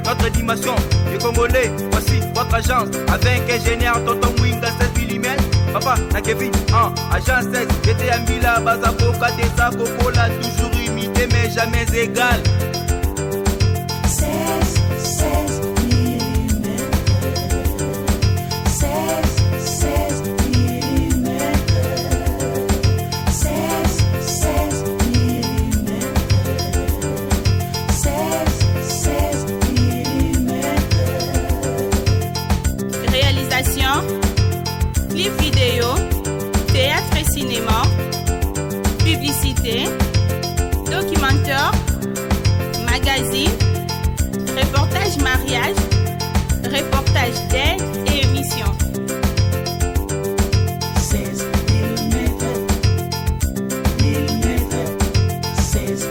Notre dimension, les Congolais, voici votre agence. Avec ingénieur Tonton Mwinga 16 mm. Papa, na Kevin, en agence 16, j'étais à Mila, Bazakoka, Desa, Kokola, toujours imité mais jamais égal. 16, 16 mm. 16, 16 mm. 16, 16 mm. 16, 16 mm. Réalisation, clip vidéo, théâtre et cinéma, publicité, documentaire, magazine, reportage mariage, reportage d'aide et émission. 16 mm. Mm. 16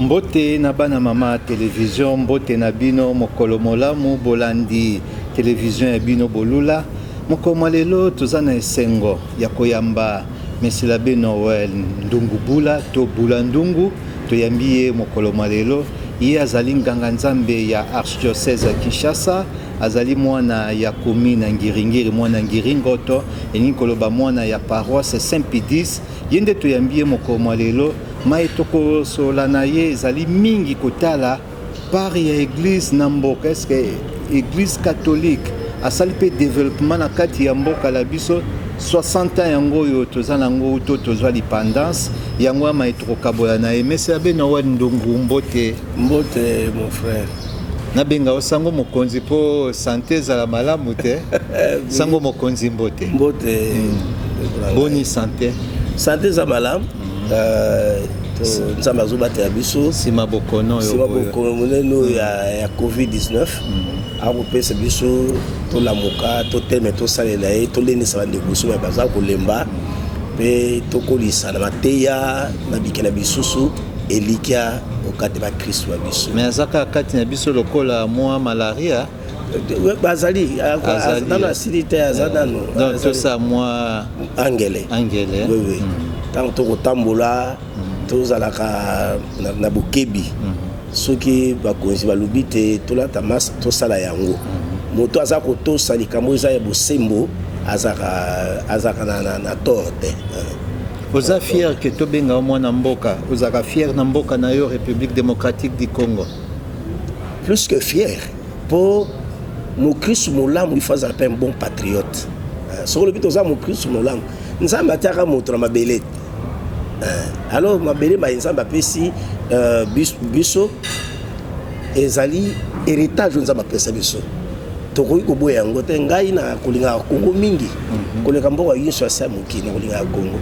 mm. Mbote na bana mama télévision, mbote na bino, mokolo molamu, bolandi télévision ya bino bolula. Mokolo mwa lelo toza na esengo ya koyamba Monsieur l'abbé Noël Ndungu Bula to Bula Ndungu. Toyambi ye mokolo mwa lelo. Ye azali nganga nzambe ya archidiocèse ya Kinshasa, azali mwana ya commune ya Ngiringiri, mwana Ngiringoto, elingi koloba mwana ya paroisse Saint-Pie X. Ye nde toyambi ye mokolo mwa lelo. Mai tokosola na ye ezali mingi kotala part ya église na mboka. Est-ce que église catholique asali mpe développement na kati ya mboka la biso? 60 ans yango oyo toza nango to tozwa lipandance yango ama tokokabola na ye. Monsieur abbé Noël Ndungu, mbote. Mbote, mon frère. Nabenga yo sango mokonzi mpo sante ezala malamu te. Sango mokonzi, mbote. Mbote. Boni sante? Sante eza malamu. Nzambe azobatela biso. Nsima bokono oyo. Nsima bokono monene oyo ya COVID-19, akopesa biso tolamuka, toteme, tosalela ye, tolendisa bandeko biso baye baza kolemba, mpe tokolisa na mateya na bikela bisusu elikya okati bakristu ya biso. Mais aza kaka kati na biso lokola mwa malaria. Bazali. Azali. Nano asili te, aza nano. Donc tosala mwa angele. Angele. Oui. Ntango tokotambola, tozalaka na bokebi. Soki bakonzi balobi te tolata masque, tosala yango. Moto aza kotosa likambo eza ya bosembo azalaka na tort te. Oza fier ke tobenga yo mwana mboka? Ozalaka fier na mboka na yo, République démocratique du Congo? Plus que fier, mpo mokristu molamu il faut azala mpe un bon patriote. Soki olobi toza mokristu molamu, Nzambe atiaka moto na mabele. Alors mabele maye Nzambe apesi biso ezali héritage oyo Nzambe apesa biso, tokoki koboya yango te. Ngai na kolingaka Kongo mingi koleka mboka nyonso ya sa mokili. Na kolingaka Kongo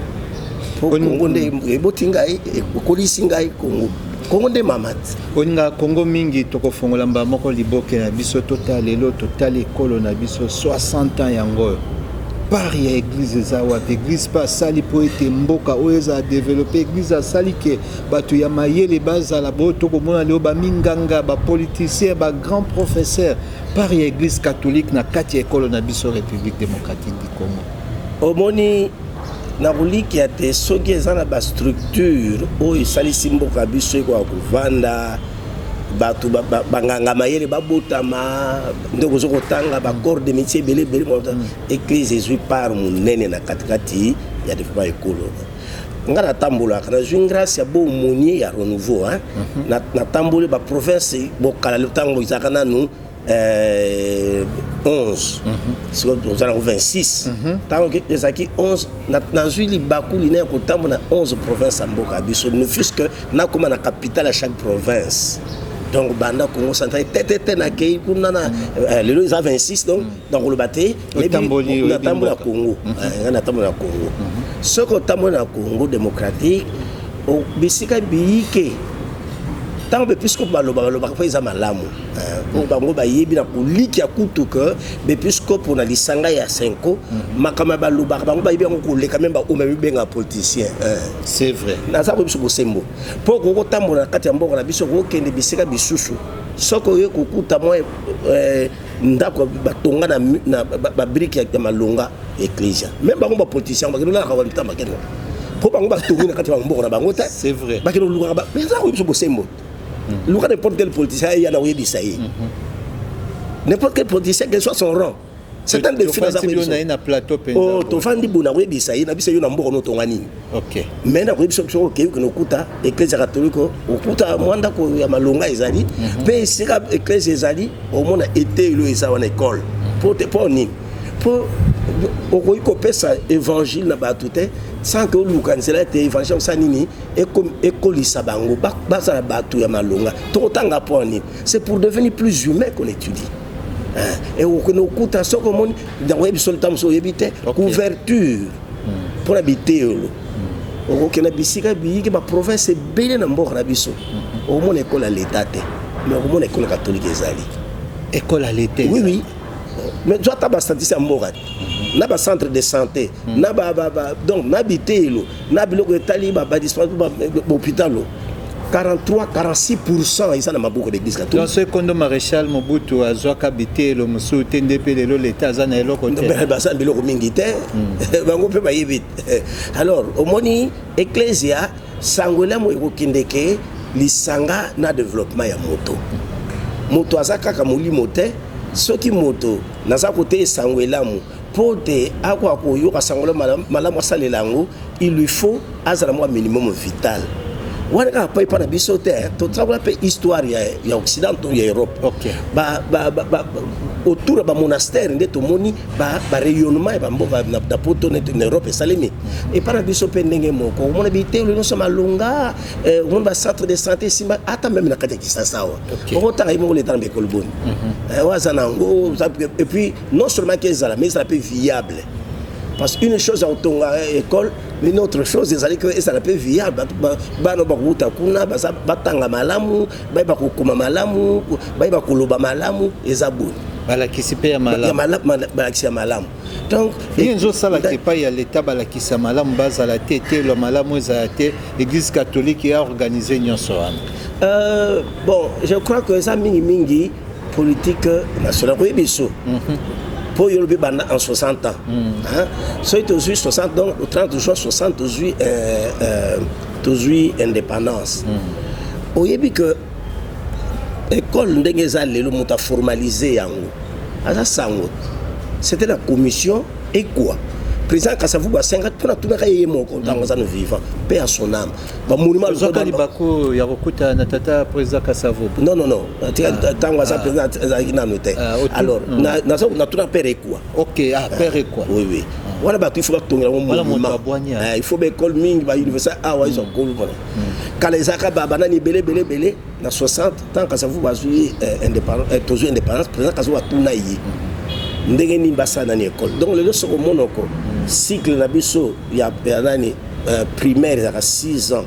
po Kongo nde eboti ngai, ekolisi ngai. Kongo, Kongo nde mama ti. Olingaka Kongo mingi. Tokofongola mbala moko liboke na biso, totala lelo, totala ekolo na biso 60 ans yango oyo. Part ya église eza wapi? Église mpe asali mpo ete mboka oyo ezala développé? Église asali ke bato ya mayele bazala boyo tokomona lelo, baminganga, bapoliticien, bagrand professeur. Part ya église catholique na kati ya ekolo na biso, République démocratique du Congo? Omoni, nakolikia te soki eza na bastructure oyo esalisi mboka biso ekoka kovanda, bato banganga mayele babotama nde okoza kotanga bacorps de métier ebele ebele. Église ezwi part monene na katikati ya développement ekolo. Nga natambolaka, nazwi grâce ya baaumônier ya Renouveau, hein? Natamboli baprovince bokala ntango ezalaka nanu 11, sikoyo toza nango 26. Ntango ezalaki 11, nazwi libaku lina ya kotambola na 11 province ya mboka ya biso, ne fût-ce que nakóma na capitale ya chaque province. Donc banda Congo central tetete, nakei kuna na lelo eza 26. Donc nakoloba te. Otamboli, oyebi Natambola mboka. Congo. Nga natambola na Congo. Soki otambola na Congo démocratique, bisika biyike, ntango bepiskope baloba, balobaka mpo eza malamu. Po bango bayebi na kolikia kutu ke bepiskope na lisanga ya Cenco, makambo ya balobaka, bango bayebi yango koleka même baoyo bamibengaka politicien. C'est vrai. Naza koyebi biso bosembo, mpo okoki kotambola na kati ya mboka na biso, okokende bisika bisusu, soki oye kokuta mwa ndako batonga na babriques ya malonga, ecclesia, même bango bapoliticien bakende olalaka wana, bakende mpo bango batongi na kati ya mboka na bango te. C'est vrai. Bakende kolukaka, eza koyebi biso bosembo. Luka n'importe quel politicien aya na koyebisa ye, n'importe quel politicien, quel soit son rang, c'est un défi. Naza Tofandi bino na ye koyebisa na plateau mpenza. Oh, tovandi boye, nakoyebisa ye na biso yo na mboka no otonga nini. Mais nakoyebi soki okei okende okuta Eklese catholique, okuta mwa ndako ya malonga ezali mpe esika eklese ezali, omona eteyelo eza wana, ekole po te. Mpo nini? Mpo okoki kopesa évangile na bato te sans que oluka nzela ete évangile osala nini, ekolisa bango, bazala bato ya malonga. Tokotanga mpo nini? C'est pour devenir plus humain qu'on étudie. Hein. Okende okuta, soki omoni, nakoyebi so ntango mosusu oyebi te couverture mpona biteyelo. Okokenda bisika biyiki, baprovince ebele na mboka na biso, okomona ekole ya leta te, mais okomona ekole catholique ezali. Ekole ya leta? Oui, mais zwa ata bastatistique ya mboka te, na bacentre de santé, na donc na biteyelo, na biloko etali bahôpital, 43 46 % eza na maboko ya l'église catholique. Donc soki kondo Maréchal Mobutu azwaka biteyelo mosusu te, nde mpe lelo leta aza na eloko te? Baza na biloko mingi te, bango mpe bayebi te. Alors omoni, ecclesia, sango elamu ekokendeke lisanga na développement ya moto. Moto aza kaka molimo te. Soki moto naza koteya sango elamu, mpo te akoka koyoka sango elamu malamu, asalela yango, il lui faut azala mwa minimum vital wana kaka mpo epa na biso te. Totrakola mpe histoire ya Occident to ya Europe. Autour ya bamonastère nde tomoni barayonnement ya bamboka na poto neti na Europe esalemi. Epa na biso mpe ndenge moko, omona bitelo nyonso malonga, omona bacentre de santé esimba, ata même na kati ya Kisasa awa. Okotanga ye moko leta na bekolo boni. Oyo aza na yango, et puis non seulement ke ezala, mais ezala mpe viable, parce que une chose ya kotonga école, mais une autre chose ezali ke ezala mpe viable. Bato bana bakouta kuna baza batanga malamu, bayeba kokoma malamu, bayeba koloba malamu, eza boni. Balakisi mpe ya Ya malamu. Balakisi ya malamu, donc ye ezosalaka epai ya leta, balakisa malamu bazala te, eteyelo malamu ezala te, église catholique ya organise nyonso wana? Bon, je crois que eza mingimingi politique nationale. Koyebi so mpo yo olobi banda en 60 ans. Hein? Soki tozwi 60, donc au 30 juin 60 tozwi indépendance. Oyebi que école ndenge eza lelo, moto aformalise yango aza sango. C'était la commission ekwa président Kasavubu asengaki mpona tunaka ye moko ntango aza no vivant, paix à son âme, bamonument. Ozwaka libaku ya kokutana na tata président Kasavubu? Non, ntango aza président azalaki nano te. Alors natuna père ekwa. Ok, ah, père ekwa. Oui, wana bato il faut batongela ngo monument. Il faut baécole mingi, bauniversité awa ezwa kolo mpona kala ezalaka banani ebele ebele ebele. Na 60, ntango Kasavubu bazwi tozwi indépendance, président Kasavubu atuna ye ndenge nini basala nani école. Donc lelo soki omonoko cycle na biso ya nani primaire ezalaka 6 ans,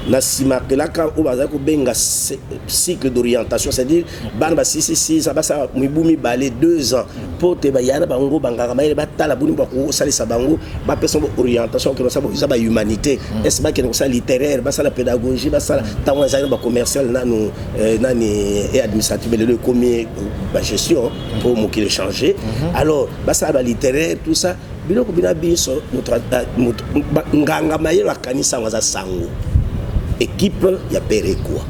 na nsima kelaka oyo bazali kobenga cycle d'orientation, c'est-à-dire bana basisi 6 ans, basala mibu 2, 2 ans, mpo te baya na bango bangaka mayele, batala boni bakosalisa bango, bapesa bango orientation. Okende kosala eza bahumanité, est bakende kosala littéraire, basala pédagogie, basala ntango ezali na bacommercial nanu nani et administrative. Lelo ekomi bagestion mpo mokili échanger. Alors basala balittéraire, tout ça, biloko bina biso. Nganga mayele akanisa yango aza sango, équipe ya père ekwa.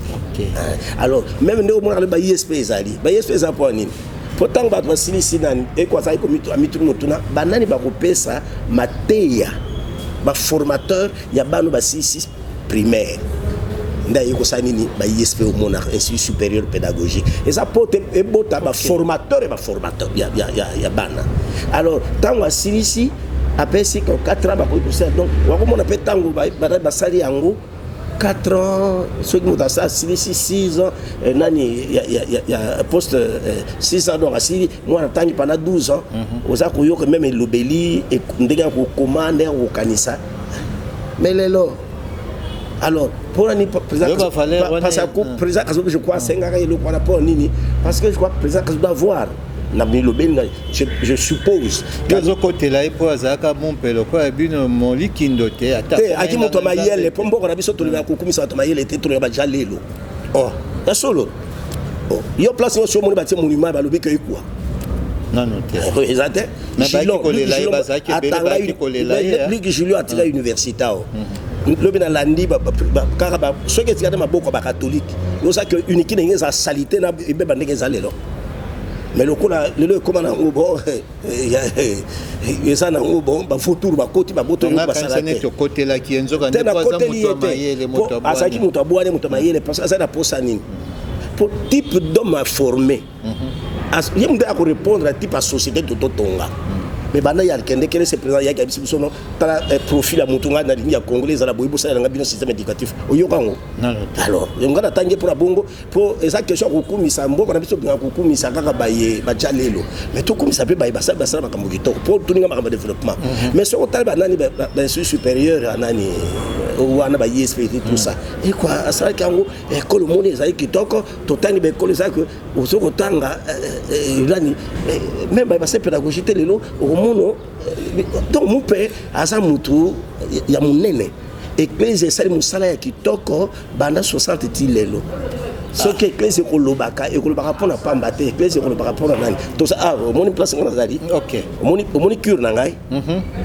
Alors même nde omonaka ba ISP ezali, ba ISP eza mpo nini? Mpo ntango bato basilisi nani, eko azali amituni motuna, banani bakopesa mateya, baformateur ya bano basilisi primaire? Nde aye kosala nini, ba ISP. Omonaka institut supérieur pédagogique eza mpo te ebota baformateur ya baformateur ya bana. Alors ntango asilisi, apesi 4 ans, bakoki kosala. Donc wakomona mpe ntango basali yango 4 ans, soki moto asala asilisi 6 ans, nani ya poste 6 ans, donc asili mwana ntangi pendant 12 ans, oza koyoka même elobeli, ndenge ya kokoma, ndenge ya kokanisa. Mais lelo alors mpona nini président Kasavubu, je crois, asengaka eloko wana? Mpona nini? Parce que je crois président Kasavubu doit voir na milobeli ngai, je suppose. Ozokotela ye mpo azalaka mompe lokola bino molikindo te? Ata te aki moto ya mayele, mpo mboka na biso tolingaka kokumisa bato mayele te, tolingaka baja lelo. Oh, ya solo. Oh, yo place nyonso omoni batie monument, balobi ke ekwa. Nano te. Eza te. Luc Julio atika université awa. Lobi nalandi kaka soki etikali na maboko ya bakatholike, ozaki Unikin ndenge eza saleté na ebeba ndenge eza lelo. Mais lokola lelo ekóma nango bon, eza nango bon, bavautours bakoti, babotoli. Basala te, okotelaki ye, nzoka nde po aza moto ya mayele, moto azalaki moto abwani, moto ya mayele, parce que azali na posa nini po type d'homme à former. Ye moto akorépondre à type ya société tototonga. Mais banda ya akende kele, se président yaki abisi biso no tala profil ya motu ngai nalingi ya Congolais ezala boye, bosalela nga bino système éducatif. Oyoka yango. Alors ngai natangi mpona bongo, mpo eza question ya kokumisa mboka na biso. Tobengaka kokumisa kaka baye batya lelo, mais tokumisa mpe baye basala basala makambo kitoko, mpo toninga makambo ya développement. Mais soki otali banani, bainstitut supérieur ya nani wana, ba ISP, tout ça ekwa asalaki yango, ekole omoni ezali kitoko. Totangi baekole, ezalaki ozo kotanga nani, même baye basala pédagogie te lelo okomono. Donc mu mpe aza mutu ya monene. Eglise esali mosala ya kitoko banda 60 ti lelo. Soki eglise ekolobaka, ekolobaka mpona pamba te. Eglise ekolobaka mpona nani? Toza ah, omoni place nga nazali, omoni cure na ngai,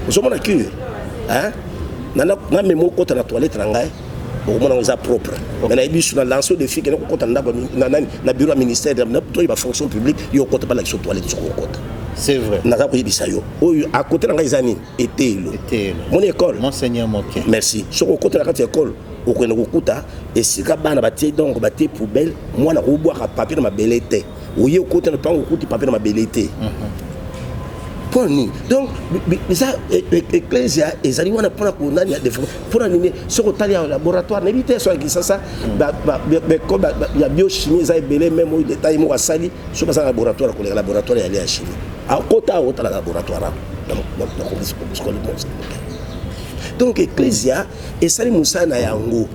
ozomona cure na memo okota na toilette na ngai, okomona ngo eza propre. Mais nayebi biso na lance défi, kende kokota ndako na nani, na bureau ya ministère toyeba fonction publique, yo okota, balakisa toilette soki okota. C'est vrai. Naza koyebisa yo, oyo à côté na ngai eza nini? Eteyelo. Moni école. Monseigneur Moke. Merci. Soki okota na kati ya école, okende kokuta esika bana batie, donc batie poubelle, mwana kobwaka papier na mabele te. Oye okota na mpango, okuti papier na mabele te. Mpo nini? Donc eza ecclesia ezali wana mpona konani ya développement. Mpona nini? Soki otali ya laboratoire, nayebi te so ya Kinshasa, baekole ya biochimie eza ebele, même oyo détail moko asali, so baza na laboratoire koleka laboratoire ya chimie. Akota awa, otala laboratoire awa. Donc ecclesia esali mosala na yango.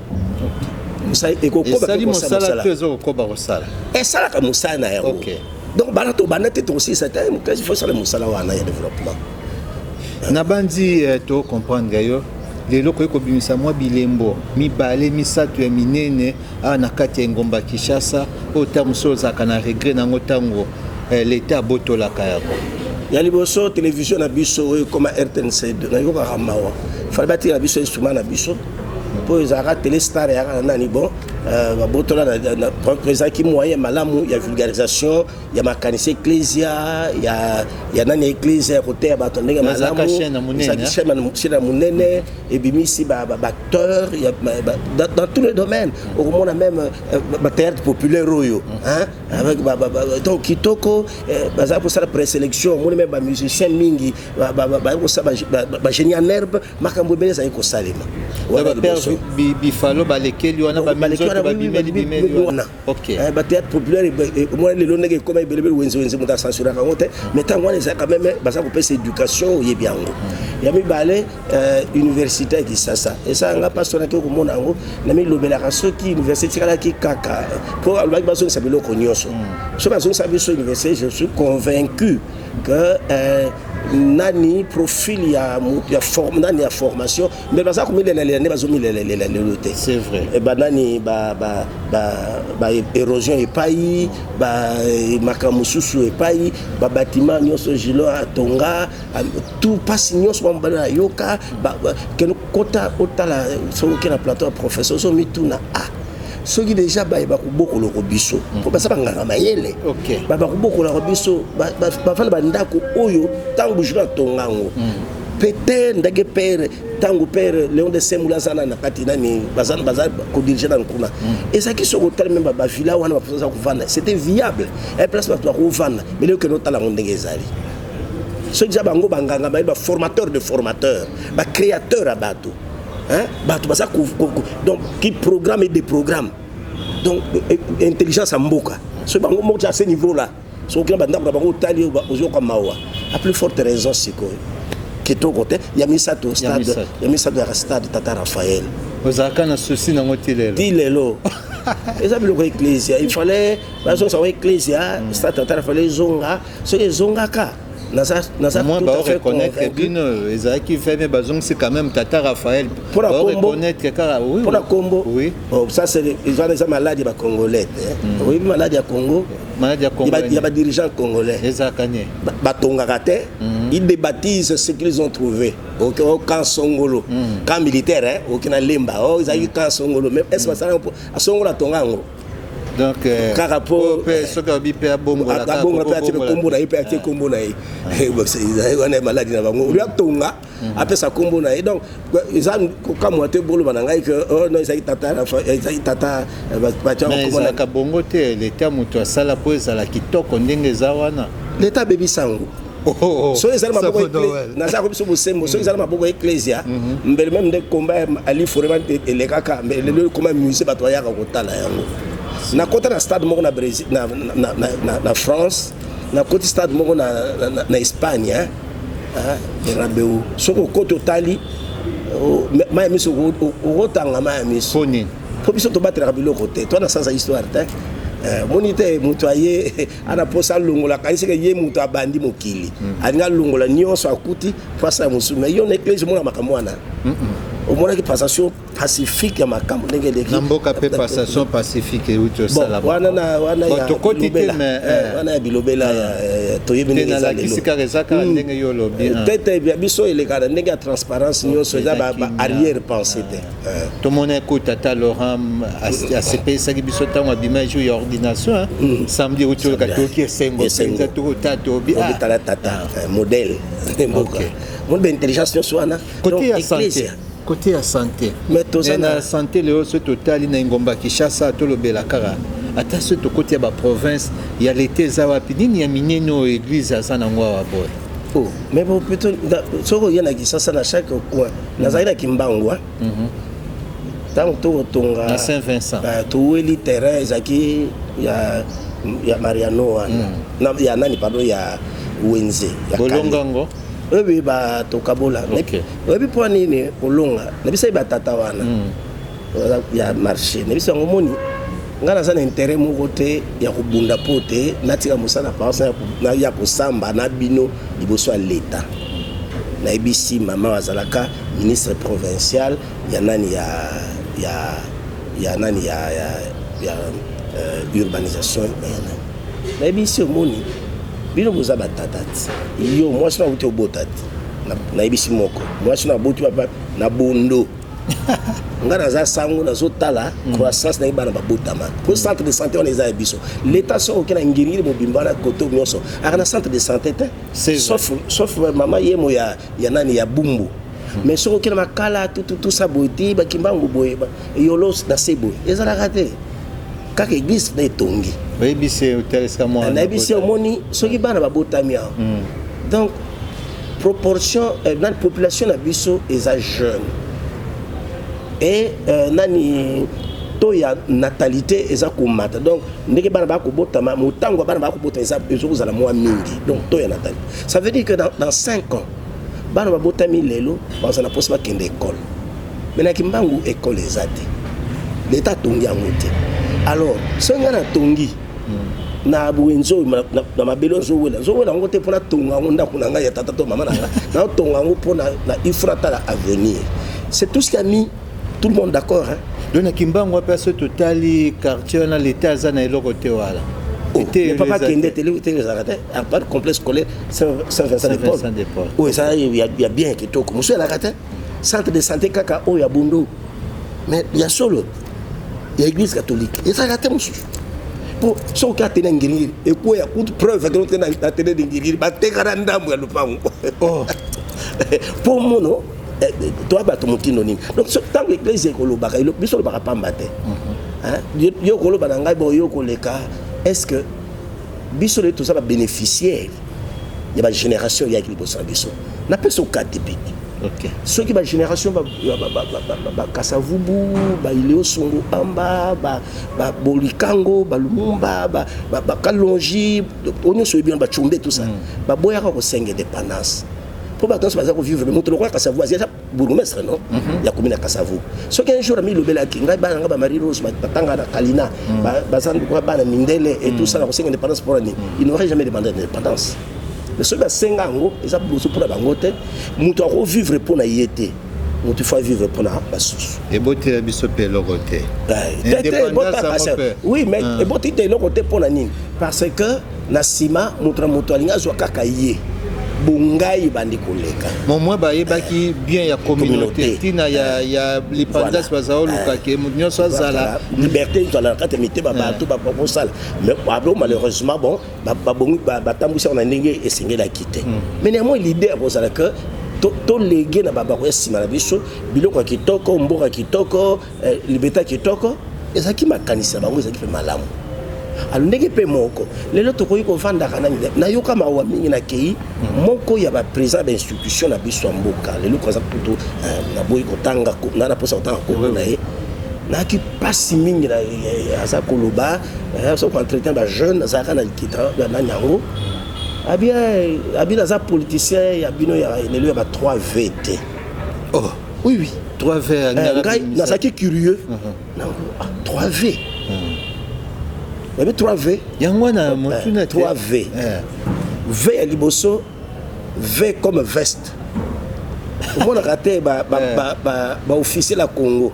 Esali mosala to ezokokoba kosala? Esalaka mosala na yango. Donc bana tobanda te, tokosilisa te. Moklasi faut esala mosala wana ya développement. Nabandi tocomprendre yo. Lelo koki kobimisa mwa bilembo mibale, misato ya minene awa na kati ya engumba Kinshasa, oyo ntango mosusu ozalaka na regret nango ntango leta abotolaka yango? Ya liboso, télévision na biso oyo ekoma RTNC. Nayokaka mawa, fallait batikela biso instrument na biso, mpo ezalaka Téléstar eyaka na nani. Bon, babotola. Ezalaki moyen malamu ya vulgarisation ya makanisi ecclesia, ya nani, ya ecclesia, ya koteya bato ndenge malamu. Ezalaki chaîne ya monene, ebimisi baacteur dans tous les domaines. Okomona même bathéâtre populaire oyo avec donc kitoko, bazala kosala présélection. Omoni même bamusicien mingi baye kosala bagénie en herbe, makambo ebele ezali kosalema. Bifalo balekeli wana, babimeli wana. Bathéâtre populaire, omona lelo ndenge ekoma ebelebele, wenzewenze, moto acensuraka yango te. Mais ntango wana ezali quand même baza kopesa éducation, oyebi yango. Ya mibale, université ya Kinshasa. Esalanga mpasi wana ke komona yango. Namilobelaka, soki université etikalaki kaka, mpo alobaki bazongisa biloko nyonso, soki bazongisa biso université, je suis convaincu que nani, profil ya ya forme nani, ya formation, mais baza komilelalela nde bazomilelalela lelo te. C'est vrai. Banani, ba ba ba ba érosion epai, ba makambo mosusu epai, babâtiment nyonso Gilo atonga, tout mpasi nyonso bamobali ayoka. Kende kota otala, soki oke na plateau ya professeur, ozomituna: ah, soki déjà bayeba kobokoloko biso, mpo baza banganga mayele, bayeba kobokolaka biso, bafanda bandako oyo ntango Gilo atonga yango peut-être ndenge père, ntango père Léon de Semula aza na kati nani, baza kodiriger nani kuna, ezalaki soki otali même bavilla wana, baza kovanda, c'était viable, place bato bakovanda. Mais lelo okende otala yango ndenge ezali. Soki déjà bango banganga baye, baformateur de formateur, bacréateur ya bato, bato baza donc qui programme et des programmes, donc intelligence ya mboka, soki bango moko à ce niveau là, soki okenda bandako na bango, otali, ozoyoka mawa. À plus forte raison sikoyo kitoko te. Ya misato, stade. Ya misato yaka stade Tata Raphaël. Ozalaka na souci nango ti lelo? Ti lelo. Eza biloko ecclesia, il fallait bazongisa ngo. Ecclesia, stade Tata Raphaël ezonga. Soki ezongaka, Naza Moi tout à fait baoreconnaître convaincu. Bino ezalaki fait, mais bazongisi quand même tata Raphaël. Mpona kombo. Baoreconnaître kaka, oui. Mpona kombo. Oh, ça c'est eza eza maladi ya bacongolais te. Oyebi maladi ya Congo? Maladi ya Congo? Ya badirigeant congolais. Ezalaka nie? Batongaka te, ils débaptisent ce qu'ils ont trouvé. Ok, o camp Songolo, camp militaire, hein, oki na Lemba, o ezalaki camp Songolo, mais est ce basala yango mpo Songolo atonga yango? Donc Kaka oyo mpe soki alobi mpe abongola kaka, abongola mpe atie mpe kobongola. kombo na ye, mpe atie kombo na ye. Ezali wana maladi na bango, oyo atonga apesa kombo na ye. Donc eza kokamwa te boloba na ngai ke oh, non, ezalaki tata, ezalaki tata batia Mais kombo na ezalaka bongo te. Leta moto asala mpo ezala kitoko ndenge eza wana. Leta abebisa yango. Oh, Soki ezali maboko Safo Noël. Naza ko biso bosembo, soki ezali maboko ya ecclesia, mbele meme nde komba ya Ali Forema elekaka, mbele lelo ekoma musée, bato bayaka kotala yango. Nakota na stade moko na Brésil, na France, nakoti stade moko na Espagne, hein? Ah, Bernabeu, soki okoti otali, oh, mai ya miso, okotanga mai ya miso. Mpo nini? Mpo biso tobatelaka biloko te, to na sanza histoire te. Moni te, moto aye ana mposa alongola, akanisi ke ye moto abandi mokili, alingi alongola nyonso akuti mpo asala mosusu. Mais yo na église omona makambo wana, omonaki passation pacifique ya makambo ndenge eleki. Na mboka mpe passation pacifique euti Bon, osalama. wana na wana Bon, ya tokoti te, bilobela. mais, Wana ya bilobela toyebi te ndenge eza nalakisi lelo. kaka, eza kaka ndenge yo olobi, ah. Te te, ya biso elekaka na ndenge ya transparence nyonso, eza eza kimia. Arrière pensée te. Tomona eko tata Laurent asepelisaki biso ntango abima jour ya ordination, hein. Samedi euti oloka, toyoki esengo. Esengo. Mpenza tokota tobi. Obetala tata modèle mboka, moni baintelligence nyonso wana. Côté Donc, ya santé, ecclesia. côté ya santé. Mais toza Eh, na santé lelo, soki totali na engomba Kinshasa, tolobela kaka, ata soki tokoti ya baprovince ya leta, eza wapi? Nini ya minene oyo église aza nango awa boye? Oh, mais bon, plutôt soki oye na Kinshasa, na chaque coin. Nazalaki na Kimbangu, ntango tokotonga Na Saint Vincent. Toweli terrain ezalaki ya Mariano wana, ya nani, pardon, ya wenze ya Kale. Bolongango. Oyebi batokabola. Oyebi mpo nini kolonga? Nabisaki batata wana ya marché, nabisi yango, moni ngai naza na intérêt moko te ya kobunda mpo te natika mosala na paroisse ya kosamba na bino liboso ya leta. Nayebisi mama azalaka ministre provincial ya nani, ya nani, ya urbanisation ya nani. Nayebisi, omoni bino boza batata ti yo mwasi na awuti obota ti. Nayebisi moko mwasi na aboti papa na bondo, nga naza sango, nazotala croissance ndenge bana babotama, po centre de santé wana eza ya biso leta. Soki oke na Ngiringiri mobimba wana, koto nyonso aka na centre de santé te. C'est vrai. Sauf mama yemo ya nani, ya Bumbu. Mais soki oke na Makala, tututusa boye te, bakimbangu boye, yolo na se boye, ezalaka te, kaka église na etongi. Oyebisi otala esika mwana. Nayebisi, omoni soki bana babotami awa, donc proportion nani, population na biso eza jeune et nani, taux ya natalité eza komata. Donc ndenge bana bakobotama, motango ya bana bakobotama ezokozala mwa mingi. Donc taux ya natalité, ça veut dire que dans 5 ans, bana babotami lelo bazala na mposa bakende école. Mais na Kimbangu école eza te, leta atongi yango te. Alors soki ngai natongi na wenze oyo, na mabele oyo, nzowela nzowela yango te mpona tonga yango ndako na ngai ya tata to mama na ngai, naotonga yango mpona na ifra tala avenir. C'est tout ce qui a mis tout le monde d'accord, hein. Donc na Kimbangu mpe, soki totali quartier wana, leta aza na eloko te wala. Oh, mais papa kende tele tele, ezalaka te, à part complexe scolaire Saint Vincent de Paul. Saint-Vincent de Paul. Oyo eza ya bien kitoko, mosusu ezalaka te, centre de santé kaka oyo ya Bondo. Mais ya solo ya église catholique ezalaka te mosusu, po soki atene ya Ngiringiri ekweya kutu. Preuve akende te na tene de Ngiringiri, bateka na ndambo ya lopango mpo mono toya bato motindo nini. Donc ntango église ekolobaka, biso olobaka pamba te. Hein? Yo koloba na ngai bo yo koleka, est ce que biso lelo toza babénéficiaire ya bagénération eyaki liboso na biso? Napesa oka typique. Soki bagénération bakasavubu, baileo Songo Amba, bolikango, balumumba, bakalongi, oyo nyonso oyebi wana, bacombe, tout ça, baboyaka kosenga indépendance mpo bato nyonso baza kovivre. Moto lokola Kasavubu aza bourgmestre non ya commune ya Kasavubu. Soki un jour amilobelaki, ngai bana nga bamarie Rose batanga na Kalina, baza lokola bana mindele et tout ça, na kosenga indépendance mpona nini? Il n'aurait jamais demandé l'indépendance. Mais soki basenga yango, eza boso mpona bango te. Moto akovivre mpo na ye te, moto faut vivre mpona basusu. Ebotela biso mpe eloko te. Indépendance yango mpe. Oui, mais eboti te eloko te. Mpo na nini? Parce que na nsima, moto na moto alingi azwa kaka ye, bongai ebandi koleka. Momoi bayebaki bien ya communauté, Communauté. ntina ya lipandasi. Baza olukake moto nyonso azala liberté, ezala na kati ya mitema bato bakosala. Mais abo malheureusement, bon, babongi batambwisi yango na ndenge esengelaki te. Mais néanmoins, l'idée ya kozala que tolege na babako ya nsima na biso biloko ya kitoko, mboka kitoko, liberté ya kitoko, ezalaki makanisi na bango, ezalaki mpe malamu. Alors ndenge mpe moko lelo tokoki kovandaka nani, nayoka mawa mingi. Nakei moko ya baprésident ya bainstitution na biso ya mboka lelo, koza kutu naboyi kotanga nga na mposa kotanga kombo na ye. Nayaki mpasi mingi aza koloba soki entretien bajeune, azalaka na likita nani yango, abi abi naza politicien ya bino ya lelo ya ba 3 V te. Oh. Oui. 3 V? Ngai nazalaki curieux nango, 3 V, babi 3 V. Yango wana motuna te. 3 V. V ya liboso, V comme veste. Omonaka te baofficier ya Congo,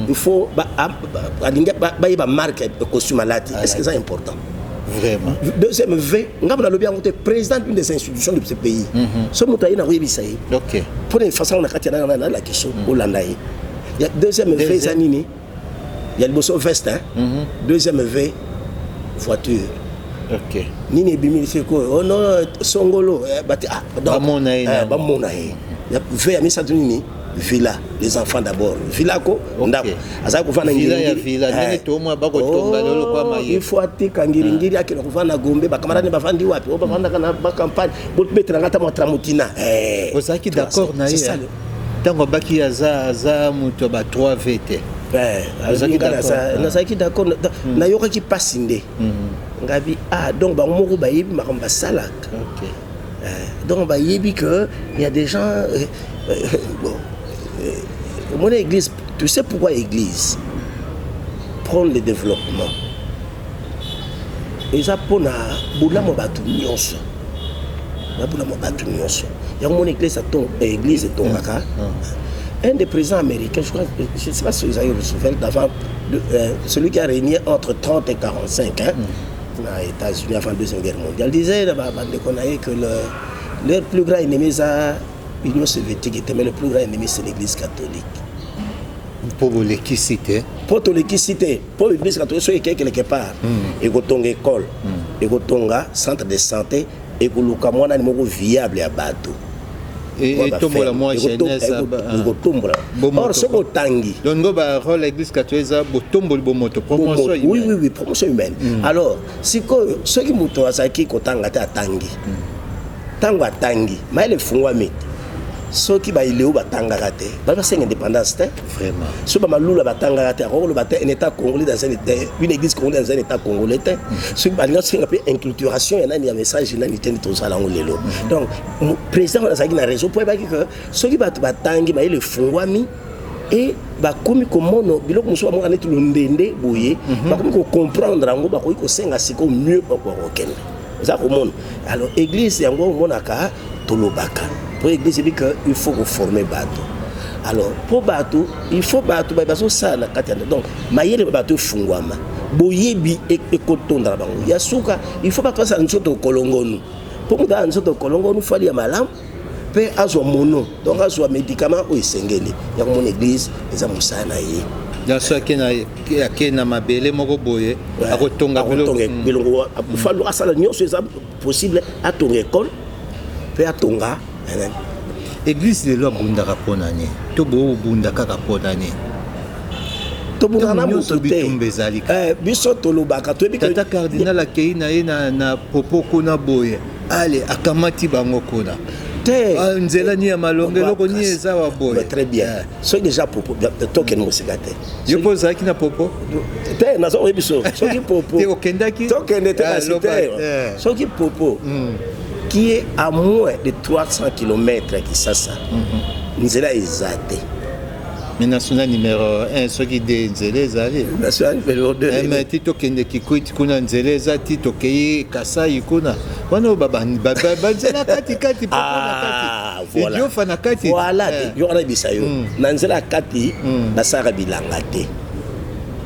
il faut alingi bayeba marque ya costume alati. Est ce que eza important? Vraiment. Deuxième V, ngambo nalobi yango te, président d'une des institutions de ce pays, so moto aye na koyebisa ye mpona façon na kati ya nalakisa, olanda ye. Ya deuxième V eza nini? Ya liboso veste, hein? Deuxième V, voiture. Nini ebimi sikoyo? Oh non, songolo bati, ah, donc, Bamona ye nano. Bamona ye. Ya V ya misato nini? Villa, les enfants d'abord, villa ko ndako azali kovanda. Villa ya villa, ndenge tomona bakotonga lelo lokola mayele. Il faut atika ngiringiri, akende kovanda Gombe. Bakamarade bavandi wapi? Oyo bavandaka na bacampagne, bobetelanga ata mwa tramotina. Ozalaki d'accord na ye ntango abaki aza moto ya ba 3 V te? Ozalaki d'accord, ah. Nazalaki d'accord. Nayokaki mpasi nde ngabi, ah, donc bango moko bayebi makambo basalaka. Donc bayebi que il y a des gens, bon, mon église, tu sais pourquoi église prône le développement? Eza mpona bolamu ya bato nyonso, na bolamu ya bato nyonso. Yango mona église église etongaka. Un des présidents américains, je crois, je ne sais pas si vous avez Roosevelt, avant, celui qui a régné entre 30 et 45, hein, na États-Unis avant la Deuxième Guerre mondiale, disait na bandeko na ye que leur plus grand ennemi eza Union soviétique était, mais le plus grand ennemi, c'est l'Église catholique. Mpo bolekisi te. Mpo tolekisi te, mpo Église catholique soki ekei quelque part, ekotonga école, ekotonga centre de santé, ekoluka mwanani moko viable ya bato. Etombola mwa jeunesse. Ekotombola. Or soki otangi Donc ngo barôle ya Église catholique eza botomboli bomoto, promotion. Oui, promotion humaine. Alors sikoyo, soki moto azalaki kotanga te, atangi, ntango atangi, mayele efungwami te. Soki baileo batangaka te, bali basenga indépendance te. Vraiment. Soki bamalula batangaka te, akoki koloba te un état congolais dans un état, une église congolaise dans un état congolais te. Soki balinga kosenga mpe inculturation ya nani, ya message nani te, nde tozala yango lelo. Donc président wana azalaki na réseau, mpo ayebaki ke soki bato batangi, mayele efungwami e bakomi komona biloko mosusu, bamonaka neti londende boye, bakomi kocomprendre yango, bakoki kosenga sikoyo mieux bakokende. Eza komona. Alors église yango omonaka, tolobaka po église ebi que il faut koformer bato. Alors mpo bato, il faut bato bazosala na kati ya, donc mayele bato efungwama, boyebi ekotonda na bango. Ya suka, il faut bato basala nzoto kolongonu. Mpo moto ala nzoto kolongonu, fali ya malamu mpe azwa mono, donc azwa médicament oyo esengeli. Ya komona église eza mosala na ye. Donc so ake na mabele moko boye, akotonga. Bilongo, falu asala nyonso eza possible, atonga école mpe atonga. Église lelo abundaka mpo na nini? To bobunda kaka mpo na nini? Tobundaka na moto te. Bitumba ezali. Biso tolobaka, toyebi. Tata cardinal akei na ye na propos kuna boye, ale akamati bango kuna. Te. Nzela ni ya malongo, eloko nini eza wa boye? Très bien. Soki déjà propos, tokende mosika te. Yo mpo ozalaki na propos? Te, naza koyebi so soki propos Te, okendaki. Tokende te kasi te. Soki propos qui est à moins de 300 km ya Kisasa, nzela eza te. Mais national numéro 1 soki de nzela ezali. National numéro 2. Mais ti tokende Kikwiti kuna, nzela eza, ti tokei Kasai kuna. Wana oyo banzela katikati, Ah, voilà. idiofa na kati. Voilà. Yo wana yebisa yo, na nzela ya kati basalaka bilanga te.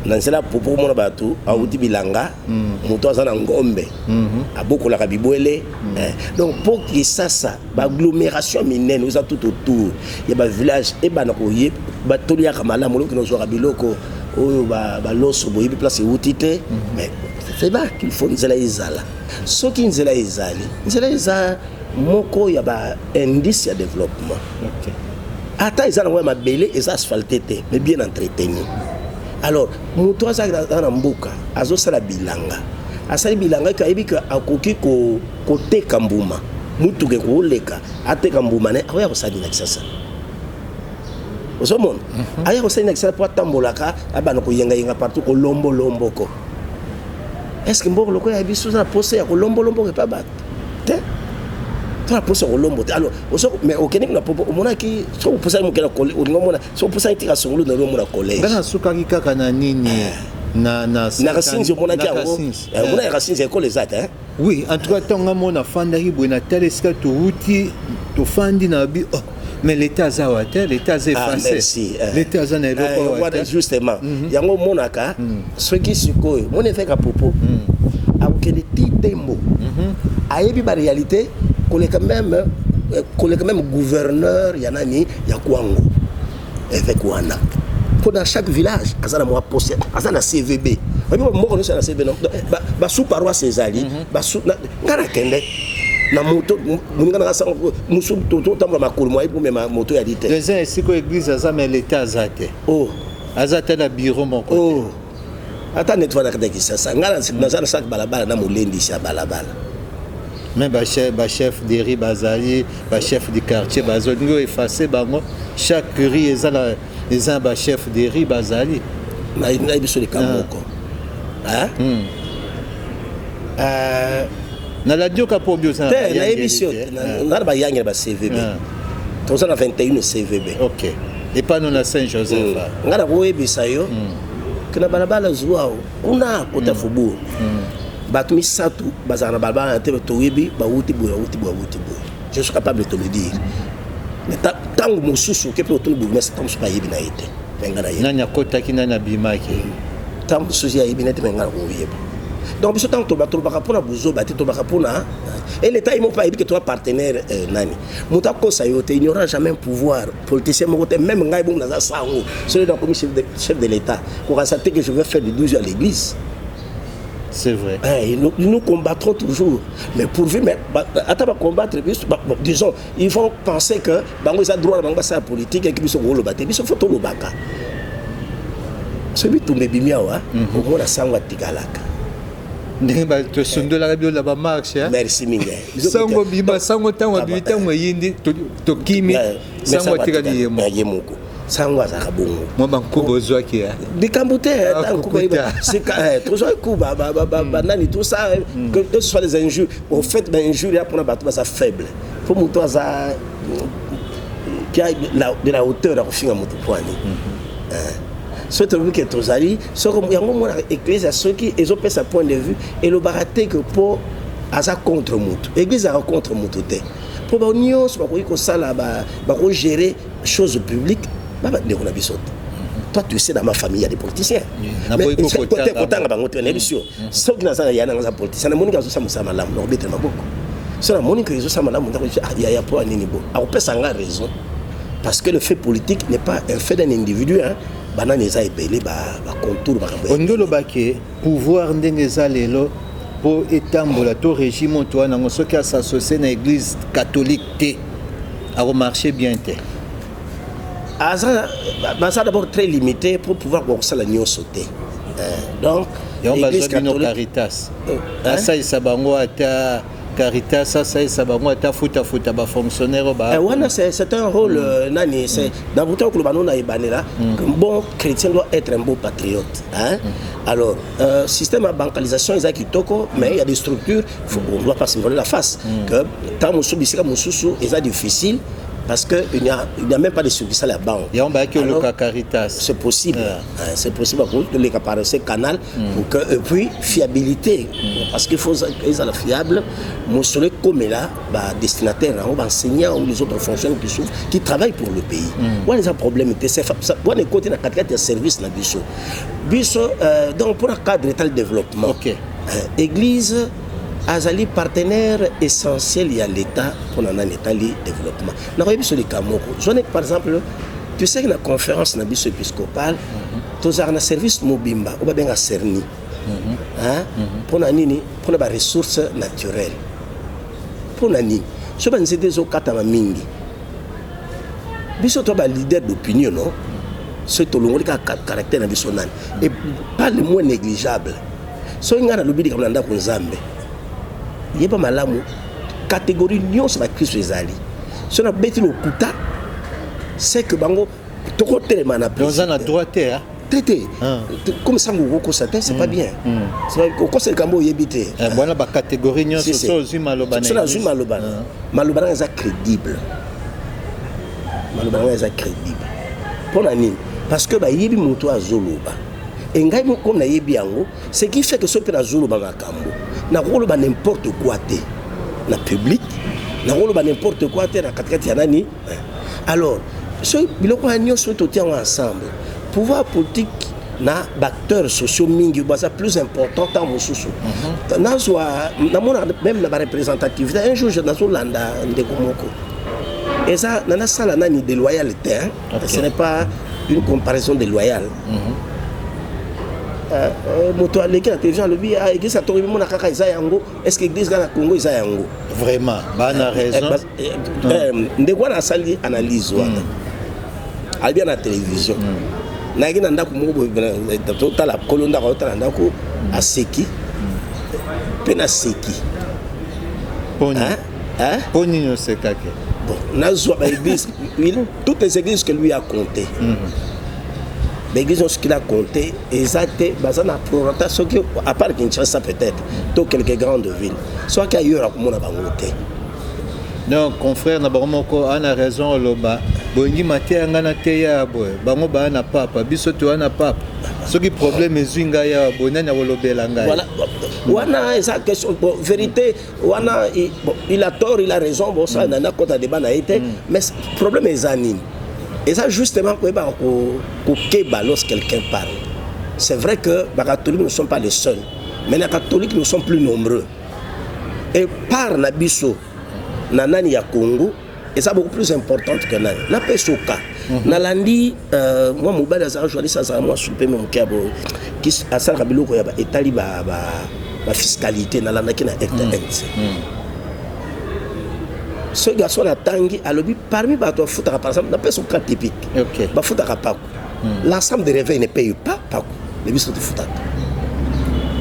Na nzela ya popo komona bato awuti bilanga, moto aza na ngombe, abokolaka bibwele. Donc mpo Kisasa, baagglomération minene oza tout autour ya bavillage ebanda koye, toliaka malamu, oloki nozwaka biloko oyo baloso boyebi place ewuti te. Mais c'est là qu'il faut nzela ezala. Soki nzela ezali, nzela eza moko ya baindice ya développement. Ata eza nango ya mabele, eza asphalte te, mais bien entretenu. Alors moto aza na mboka, azosala bilanga, asali bilanga ke ayebi ke akoki koteka mbuma, mutuka ekoleka, ateka mbuma ne, akoya kosala nini na Kisasa? Ozomona, aya kosala nini na Kisasa mpo atambolaka, abanda koyengayenga partout, kolombolomboko? Est ce que mboka lokola ya biso oza na posa ya kolombolomboko epa bato te? To na posa ya kolombo te. Alors mais okendeki na popo, omonaki soki opusaki moke na olingi omona, soki opusaki tika songulu na omona collège. Nga nasukaki kaka na nini, na Na Kasinzi omonaki na yango. Kasinzi. Omonaki Kasinzi, ekole eza te, hein? Oui, en tout cas ntango nga mona afandaki boye, natala esika towuti, tofandi na bi, oh, mais l'état aza awa te, l'état aza Ah, effacé. merci. L'état aza na eloko awa wana te. Justement, yango omonaka soki sikoyo moni évêque Apopo akokende ti tembo, ayebi baréalité koleka même gouverneur ya nani, ya Kwango. Évêque wana, mpo dans chaque village aza na mwa poste, aza na CVB. Oyebi mboka nyonso ya na CVB, basous paroisse ezali nga nakende na moto, moninga nanga sango mosu, totambola makolo, moyebi komema moto ya li te. Eza esika oyo église aza, mais l'état aza te. Oh. Aza te na bureau moko te. Oh, ata neti wana kata Kisasa, nga naza na sak balabala na molendisi ya balabala. Mais bachef de rue bazali, bachef du quartier bazolingi oyo efface bango. Chaque rue eza na bachef de rue bazali. Nayebi biso likambo moko. Hein? Nalandi yoka mpo obi oza na te bayangeli nayebi si yo te. Nga na bayangeli ba CVB. Toza na 21 CVB. Ok, epano na Saint Joseph. Nga na koyebisa yo ke na balabala Zuao kuna kota Faubourg, bato misato bazala na balabala na te, toyebi bawuti boye, bawuti boye, bawuti boye. Je suis capable de te le dire, mais ntango mosusu oke mpe otuni bourgmestre, ntango mosusu ayebi na ye te, mais nga nayebi. Nani akotaki, nani abimaki. Ntango mosusu ayebi na ye te, mais nga na koyeba. Donc biso ntango toloba, tolobaka mpona buzoba te, tolobaka mpona e l'état ye moko mpe ayebi ke toza partenaire. Nani moto akosa yo te, il n'y aura jamais un pouvoir politicien moko te, même ngai bongo naza sango, soki nakomi chef de l'état, kokanisa te que je vais faire du 12 à l'église. C'est vrai. Eh, nous combattrons toujours. Mais pourvu, mais ata ba combattre, bon, disons, ils vont penser que bango eza droit na bango basala politique et que biso koloba te, biso faut tolobaka. Soki bitumba ebimi awa, omona sango atikalaka. Ndenge tosundolaka bio na bamarche. Merci mingi. Sango bima, sango ntango abimi, ntango eyindi, tokimi, sango atikali ye moko. Ye moko, sango azalaka bongo. Mwa bankuba ozwaki? Likambo te. Tozwaki kuba banani, tout ça, que ce soit les injures. Au fait, bainjure ya mpona bato baza faible, mpo moto aza qui a de la hauteur ya kofinga moto poani. Soki tolobi ke tozali, soki yango mona église, soki ezopesa point de vue, elobaka te ke mpo aza contre motu. Église azaka contre motu te, mpo bango nyonso bakoki kosala, bakogérer chose publique, babandeko na biso te. Toi, tu sais, dans ma famille, il y a des politiciens. Kotanga bango te, nayebi yo. Soki naza na ya nanga aza politicien, namoni azosala mosala malamu, nakobetela maboko. So namoni ke ezosala malamu, ndako yaya, mpo anini bo akopesa nga raison, parce que le fait politique n'est pas un fait d'un individu, hein. Banani eza ebele, bacontour makambo. Olingi olobaki pouvoir ndenge eza lelo, mpo etambola to régime oyo toza nango, soki as'associe na église catholique te, akomarche bien te? Aza, baza d'abord très limité pour pouvoir kosala nyonso te. Donc yango bazwa bino Caritas, asalisa bango ata Caritas, asalisa bango ata futafuta bafonctionnaire oyo. Wana c'est un rôle nani, c'est dans buta koloba no na ebanela, un bon chrétien doit être un bon patriote, hein. Alors système ya bancalisation eza kitoko, mais il y a des structures, faut, on doit pas se voiler la face que tant mosusu, bisika mosusu eza difficile. Parce que il n'y a même pas de succursale ya banque. Yango bayaki Alors, oluka Caritas. C'est possible. Hein, c'est possible koleka par ce canal pour que, et puis fiabilité, parce qu'il faut ezala fiable, mosolo ekomela badestinataire yango, baenseignant ou les autres fonctionnaires qui souffrent, qui travaillent pour le pays. Wana eza problème te. Wana ekoti na katikati ya service na biso. Biso donc mpona cadre etali développement, église azali partenaire essentiel ya l'État mpona nani etali développement. Nakoyebi biso likambo moko zwane. Par exemple, tu sais que na conférence na biso épiscopale, tozalaka na service mobimba oyo babenga CERNI. Hein? Mpona nini? Mpona baressource naturelle. Mpona nini? So banzete ezokatama mingi, biso to baleader d'opinion, non, soki tolongoli kaka caractère na biso nani, et pas le moins négligeable, soki ngai nalobi likambo na ndako Nzambe, yeba malamu, catégorie nyonso bakristo ezali. Soki nabeti lokuta, c'est que bango tokotelema na Donc oza na droit te, hein? Te, te. Ah. Comme sango okokosa te, c'est pas bien. Okosa likambo oyebi te. Eh, bwana, bacatégorie nyonso. Si, si. So ozwi maloba na So nazwi église. maloba, maloba nanga eza crédible, maloba nanga eza crédible. Mpo na nini? Parce que bayebi moto azoloba e ngai moko comme nayebi yango, ce qui fait que soki mpe nazoloba makambo, nakokoloba n'importe quoi te na public, nakoloba n'importe quoi te na katikati ya nani. Alors soki biloko wana nyonso totia yango ensemble, pouvoir politique na baacteurs sociaux mingi baza plus important. Ntango mosusu nazwa, namona même na bareprésentativité. Un jour nazolanda ndeko moko, eza na nasala nani déloyal te, hein? Ce n'est pas une comparaison déloyale. Moto aleki na télévision, alobi: "Ah, église catholique mona kaka eza yango. Est ce que église kaka na Congo eza yango?" Vraiment bana raison. Ndeko wana asali analyse wana, alobi na télévision. Nayaki na ndako moko boye, totala kolo ndako, azotala ndako, aseki mpe naseki. Poni? Hein? Hein? Mpo nini osekaki? Bon, nazwa baéglise, toutes les églises que lui a compté, baéglise nyonso qu'il a compté, eza te baza na prorata. Soki à part Kinshasa peut-être to quelques grandes villes, soki ailleurs akomona bango te. Donc confrère na bango moko ana raison, oloba bolingi mateya, ngai na teya ya boye, bango baya na papa, biso toya na papa. Soki problème ezwi ngai awa boye, nani akolobela ngai? Voilà, wana eza question, bon, vérité wana, bon, il a tort, il a raison, bon, ça nana kota débat na ye te. Mais problème eza nini? Eza justement koyebaka kokeba lorsque quelqu'un parle. C'est vrai que bacatholiques ne sont pas les seuls, mais na catholiques nous sommes plus nombreux et part na biso na nani ya Congo eza beaucoup plus importante que nani. Napesa oka nalandi mwa mobali azalaka journaliste, azalaka mwa supeme moke ya boye, asalaka biloko ya etali bafiscalité. Nalandaki na RTNC. Ce garçon atangi, alobi parmi bato bafutaka, par exemple, napesa oka typique, bafutaka paku, l'ensemble des réveils ne paye pas paku, mais biso tofutaka.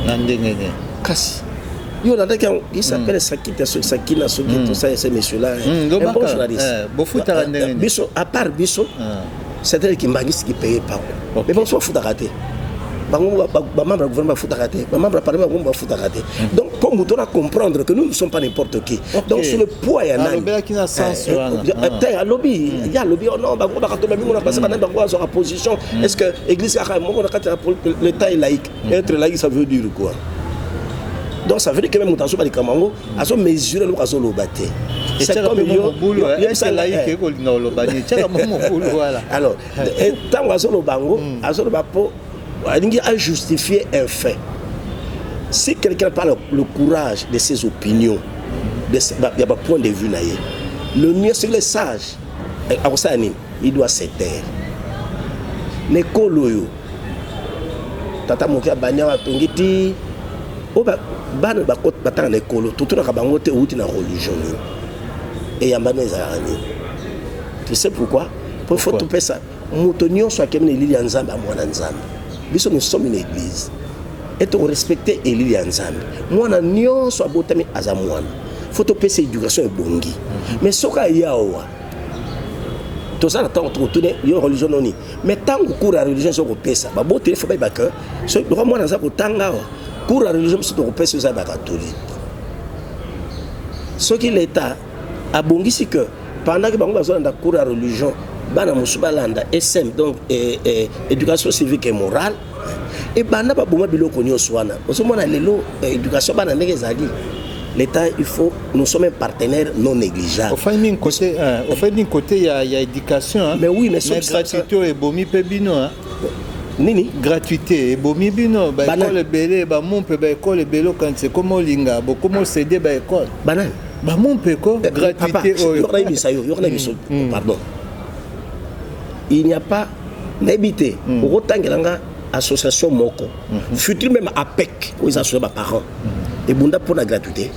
Na ndenge nini? Kasi yo olandaki yango, il s'appelle Sakita, Sakina soki tout ça, ce monsieur là, un bon journaliste. Bofutaka ndenge nini? Biso, à part biso, c'était Kimbanguiste qui payait paku, mais banso bafutaka te. Bango bamembre ya gouvernement bafutaka te, bamembre ya parlement bango bafutaka te. Donc mpo moto na comprendre que nous ne sommes pas n'importe qui. Donc sur le poids ya nani? Alobelaki na sens wana. Te, alobi, ye alobi: "Oh non, bango bakatola mingo na parce banani, bango azwaka position. Est ce que église kaka moko na kati ya l'état est laïque?" Être laïque, ça veut dire quoi? Donc ça veut dire que même moto azoba likambo yango, azomesurer eloko azoloba te. C'est comme yo laïque ekolinga koloba nini? Tiaka mo mobulu wala. Alors ntango azoloba yango, azoloba mpo alingi ajustifier un fait. Si quelqu'un parle le courage de ses opinions, ya bapoint de vue na ye, le mieux, c'est le sage akosala nini? Il doit se taire. Na ekolo oyo tata moke abandi awa, atongi ti oyo, bana batanga na ekolo, totunaka bango te outi na religion nini, eyamba no ezalaka nini. Tu sais pourquoi? Po faut topesa moto nyonso akemi na elili ya Nzambe, amwana Nzambe. Biso, nous sommes une église et torespecte elili ya Nzambe. Mwana nyonso abotami aza mwana, faut topesa éducation ebongi. Mais soki aya awa, toza na ntango tokotune yo religion noni. Mais ntango cours ya religion eza kopesa, baboteli faut bayeba ke soki lokwa mwana aza kotanga awa, cours ya religion biso tokopesa eza bakatholike. Soki l'État abongisi ke Pendant que bango bazolanda cours ya religion, bana mosusu balanda SM, donc éducation civique et morale. Ebanda baboma biloko nyonso wana. Ozomona lelo éducation bana ndenge ezali. L'État, il faut, nous sommes un partenaire non négligeable. Ofandi mingi côté, hein, ofandi mingi côté ya éducation, hein. Mais oui, mais mais gratuité oyo ebomi mpe bino, hein. Nini? Gratuité ebomi bino baekole ebele, bamumpe baekole ebele. Okanisa ekoma olinga bokoma osede baekole. Banani? Bamumpe ko gratuité oyo. Yoka nayebisa yo, yoka nayebisa, pardon, il n'y a pas, nayebi te, okotangela nga association moko, futur même APEC oyo eza association baparent, ebunda mpona gratuité?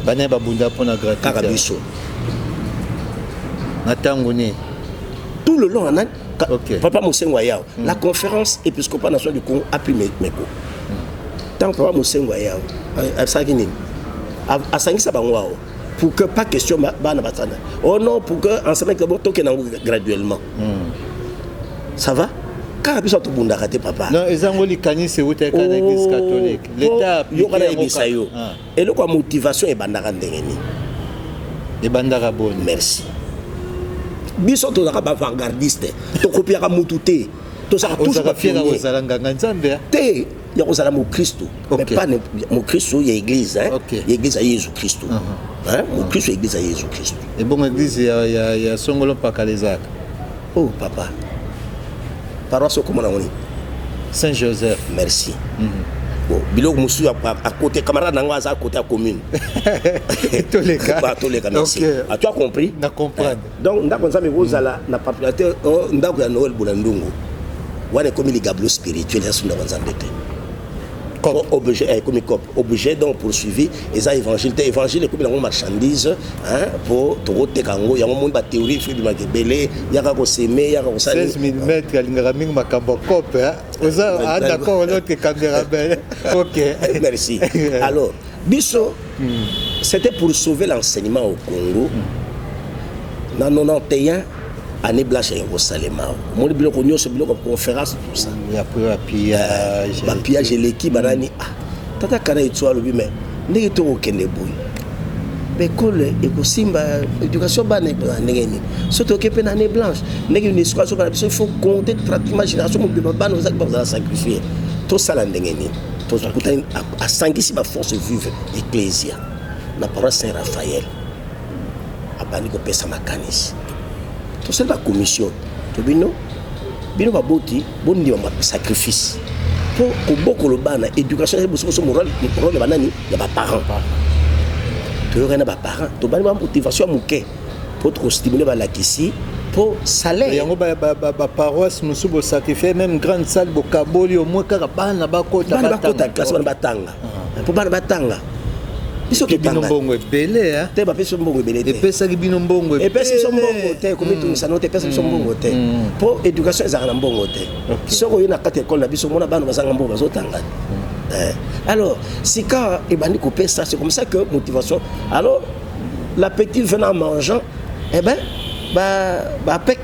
Bana babunda mpona kaka gratuité? Biso. Na ntango nini? Tout le long nani? Ok. Papa Mosengo Ayao, la Conférence épiscopale nationale du Congo a pris mes cours. Tant papa Mosengo Ayao asalaki nini? Asangisa bango awa pour que pas question bana batanda, oh non, pour que enseignement bon tokende yango graduellement. Ça va, kaka biso tobundaka te, papa. Non, ezango likanisi eutaka na Église catholique, l'État appliqué Yoka yango. Nayebisa yo. Ah. Eloko ya motivation ebandaka ndenge nini? Ebandaka boni? Merci. Biso tozalaka baavantgardiste, tokopiaka mutu te, tozalaka toujours Ozalaka fier ya bapionnier. kozala nganga Nzambe, ah? Te, ya kozala mokristo. Ok. Mais pas mokristo ya église, hein? Ok. Ya église ya Yesu Kristo, hein? Mokristo ya église ya Yesu Kristo. Ebongo église ya songolo mpakala ezalaka? Oh papa, paroisse okomona ngo nini? Saint Joseph. Merci. Bon, biloko mosusu à côté, camarade nango aza à côté ya commune. Toleka. Bah, toleka, merci. Ok. Ah, tu as compris? Na comprendre. Donc ndako Nzambe ekozala na particularité, oh, ndako ya Noël Bola Ndungu wana ekomi ligablo spirituel, eza so ndako ya Nzambe te. Cop. Objet ekomi cop, objet donc poursuivi eza évangile te. Évangile ekomi nango marchandise, hein, po tokoteka yango. Yango moni bathéorie fo ebimaka ebele, yaka koseme, yaka kosala. 16 mm alingaka mingi makambo ya cope, hein? Oza d'accord, l'autre caméraman, ok. Merci. Alors, biso, c'était pour sauver l'enseignement au Congo. Na 91, année blanche ya kosalema, omoni biloko nyonso, biloko ya conférence, tout ça. Ya po ya pillage. Bapillage eleki, banani. Ah, tata kana etso alobi, mais ndenge tokokende boye, baekole ekosimba, éducation bana ekozala ndenge nini? So toke mpe na année blanche, ndenge UNESCO azobana biso, il faut compter pratiquement génération mobima, bana ozaki bazala sacrifié. Tosala ndenge nini? Tokutani, asangisi baforce vive, ecclésia na paroisse Saint Raphaël, abandi kopesa makanisi. Tosali bacommission, tobino bino baboti bondima sacrifice mpo kobokolo bana, éducation eza bosoboso moral, role ya banani? Ya baparent. Toyokani na baparent, tobandi bamotivation ya moke mpo tokostimule balakisi mpo salaire. Yango baparoisse mosusu bosacrifie même grande salle, bokaboli au moins kaka bana bakota. Bana bakota classe, bana batanga, mpo bana batanga, biso Bino totanga. mbongo ebele, hein? Te, bapesi biso mbongo ebele te. Epesaki bino mbongo? Epesi biso mbongo te, komitungisa no te, epesi biso mbongo te, mpo éducation ezalaka na mbongo te. Soki oye na kati ya ekole na biso, omona bana bazanga mbongo bazotanga. Alors sika ebandi kopesa, c'est comme ça que motivation. Alors l'appétit venant en mangeant, eh ben bapek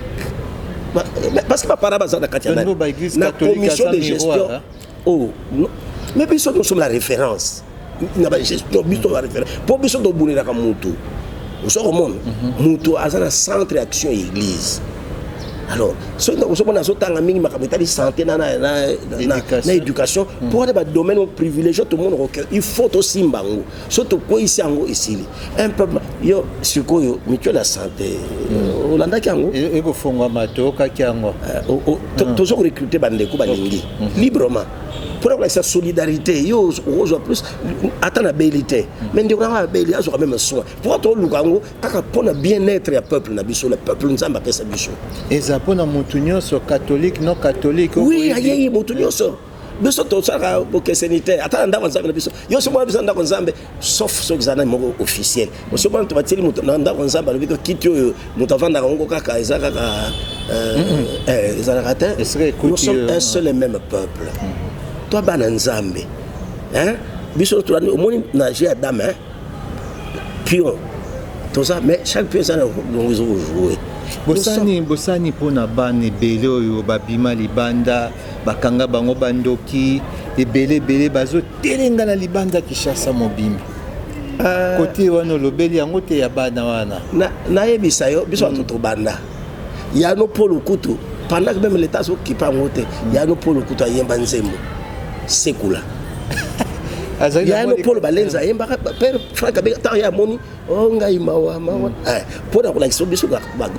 parce que baparent baza na kati ya Donc, nani? ba église Na catholique commission aza de miroir, gestion. hein? Oh non. Mais biso, nous sommes la référence na bagestion, biso la référence, mpo biso tobunelaka mutu. Oso komona mutu aza na centre ya action ya église. Alors soki ozomona azotanga mingi makambo etali santé Éducation. na éducation, mpo wana badomaine o privilégié, tomona ke il faut tosimba yango. So tokweyisi yango, esili un peu. Yo sikoyo mutuelle ya santé, olandaki yango? Ekofongwama, toyokaki yango. Toza korecrute bandeko balingi librement mpona kolakisa solidarité. Yo okozwa plus ata na beli te, mais ndeko nanga abeli azwaka même soin. Pourquoi toluka yango? Kaka mpona bien-être ya peuple na biso, le peuple Nzambe apesa biso. Eza mpona motu nyonso, catholique, non catholique? Oui, ayei motu nyonso. Biso tosalaka bokeseni te, ata na ndako Nzambe na biso. Yo so mona biso na ndako Nzambe, sauf soki eza na moko officiel. Oso mona to batieli moto na ndako Nzambe, alobi ko kiti oyo moto avandaka yango kaka, eza kaka ezalaka te. Esika ekuti, Nous sommes un seul et même peuple, to bana Nzambe, hein? Biso tolandi, omoni na jeu ya dame, hein? Pion toza, mais chaque pion eza na longo ezokojoue. Bosani mpona bana ebele oyo babima libanda, bakanga bango bandoki, ebele ebele bazotelenga na libanda Kinshasa mobimba. Kote wana olobeli yango te ya bana wana. Nayebisa yo, biso bato tobanda yano mpo lokutu pendant que même l'état azokipa yango te. Yano mpo lokutu ayemba nzembo sekula. Azali na yano mwa polo balenza ayembaka. Père Frank abenga ntango ye amoni o ngai mawa mawa. Mpo na kolakisa biso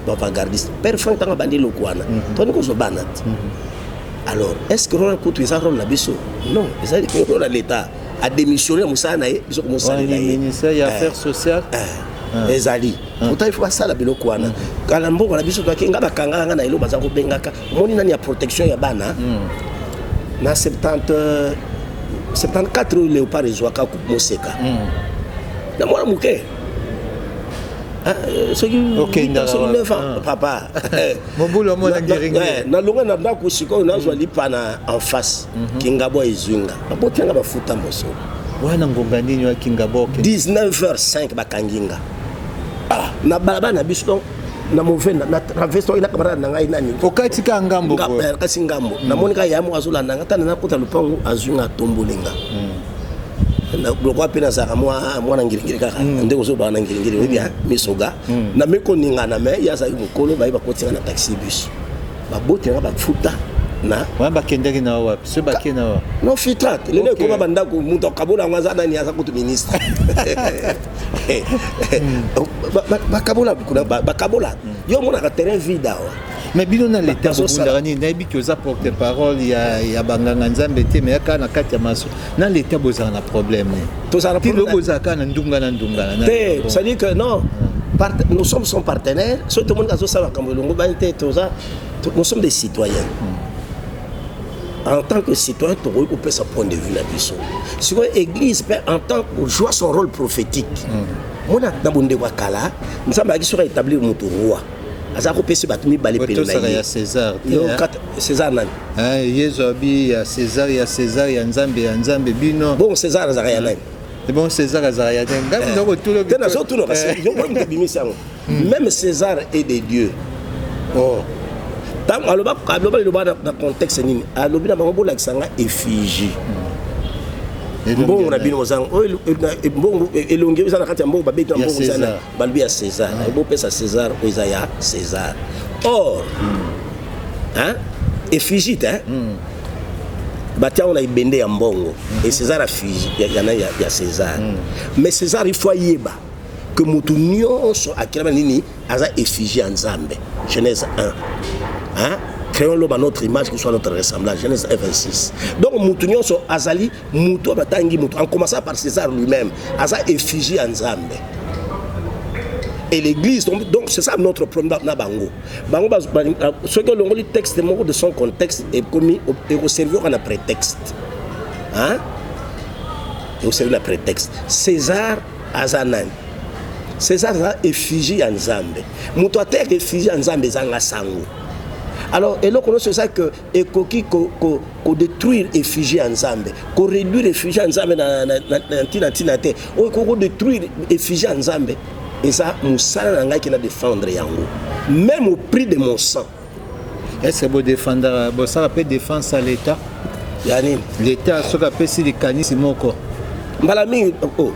bavantgardiste, père Frank ntango abandi eloko wana, toni kozwa bana te. Alors, est ce que rôle kutu eza rôle na biso? Non, eza rôle ya l'état. Adémissionné na mosala na ye, biso komosalela Wana ye. Ministère ya affaires sociales. Ezali pourtant il faut basala biloko wana. Kala mbongo na biso toaki nga bakangaka nga na eloko baza kobengaka, omoni nani ya protection ya bana na 70 74 oyo Léopard ezwaka coupe Moseka na mwana moke. Ah, soki Okendaka soki wapi? 9 ans, papa. Mobulu amona ngiringiri. Nalonga na ndako sikoyo, nazwa lipa na en face, Kingabwa ezwi nga, babotinga bafuta mosolo. Wana ngonga nini wakinga boke? 19h05 bakangi nga. Ah, na balabala na biso, donc na movenda na traverse na camarade na ngai nani. Okati ka ngambo boye. Kasi ngambo namoni kaka ya moko azolanda nga. Tana nakota lopango, azwi nga, atomboli nga. Lokwa mpe nazalaka mwana ngiringiri kaka ndenge ozobaka na ngiringiri, oyebi misoga name koningana. Me ye azalaki mokolo, baye bakotinga na taxi bus, babotinga bafuta na Wana bakendaki na wapi? So bakei na wapi? Non, filtrate lelo ekoma bandako. Moto akabola yango aza nani? Aza kutu ministre. Bakabola kuna, bakabola. Yo omonaka terrain vide awa. Mais bino na leta Bazosala. bobundaka nini? Nayebi ke oza porte parole ya banganga nzambe te, mais yaka na kati ya maso na leta bozala na problème ne. Tozala na Ti problème lobi ozala kaka na ndunga na ndunga na te. bon. C'est-à-dire que non, nous sommes son partenaire. Soki tomoni azosala makambo elongo bani te, toza nous sommes des citoyens. En tant que citoyen, tokoki kopesa point de vue na biso. Sikoyo église mpe, en tant que joue son rôle prophétique, mona na bondeko ya kala, Nzambe ayaki soki aétablir moto roi, aza kopesa bato mibale pene na Botosaka ye. ya César te, Yo, hein? César nani? Hein, Yezu abi ya César ya César, ya Nzambe ya Nzambe. Bino Bon, César azalaka ya nani? Bon, César azalaka ya te. Ngai nakotula. Te, nazotuna kasi yo moto ebimisi yango. Même César est de Dieu. Oh, ntango aloba, aloba liloba na contexte nini? Alobi na bango: bolakisa nga effigie mbongo na bino ozanga oyo mbongo, elongi eza na kati ya mbongo, babeti na Ya mbongo eza na César. Balobi ya César, bopesa César oyo eza ya César. Or, hein, effigie te, hein? Batia yango na ebende ya mbongo et César effigie ya César. Mais César, il faut ayeba que moto nyonso akelama nini? Aza effigie ya Nzambe. Genèse 1, hein? Créons l'homme à notre image, qu'il soit notre ressemblance. Genèse 1 26. Donc moto nyonso azali moto oyo batangi moto, en commençant par César lui-même, aza effigie ya Nzambe. Et l'église, donc c'est ça notre problème na bango. Bango soki olongoli texte moko de son contexte, ekomi ekoservir na prétexte, hein? Ekoservir na prétexte. César aza nani? César aza effigie ya Nzambe. Moto ateyaka effigie ya Nzambe ezanga sango. Alors eloko nyonso eza ke ekoki kodétruire effigie ya Nzambe, koréduire effigie ya Nzambe na ntina ntina te. Oyo ekoki kodétruire effigie ya Nzambe, eza mosala na ngai kena défendre yango, même au prix de mon sang. Est ce que bodefendaka, bosala mpe défense ya l'état? Ya nini? L'état soki apesi likanisi moko. Mbala mingi, oh,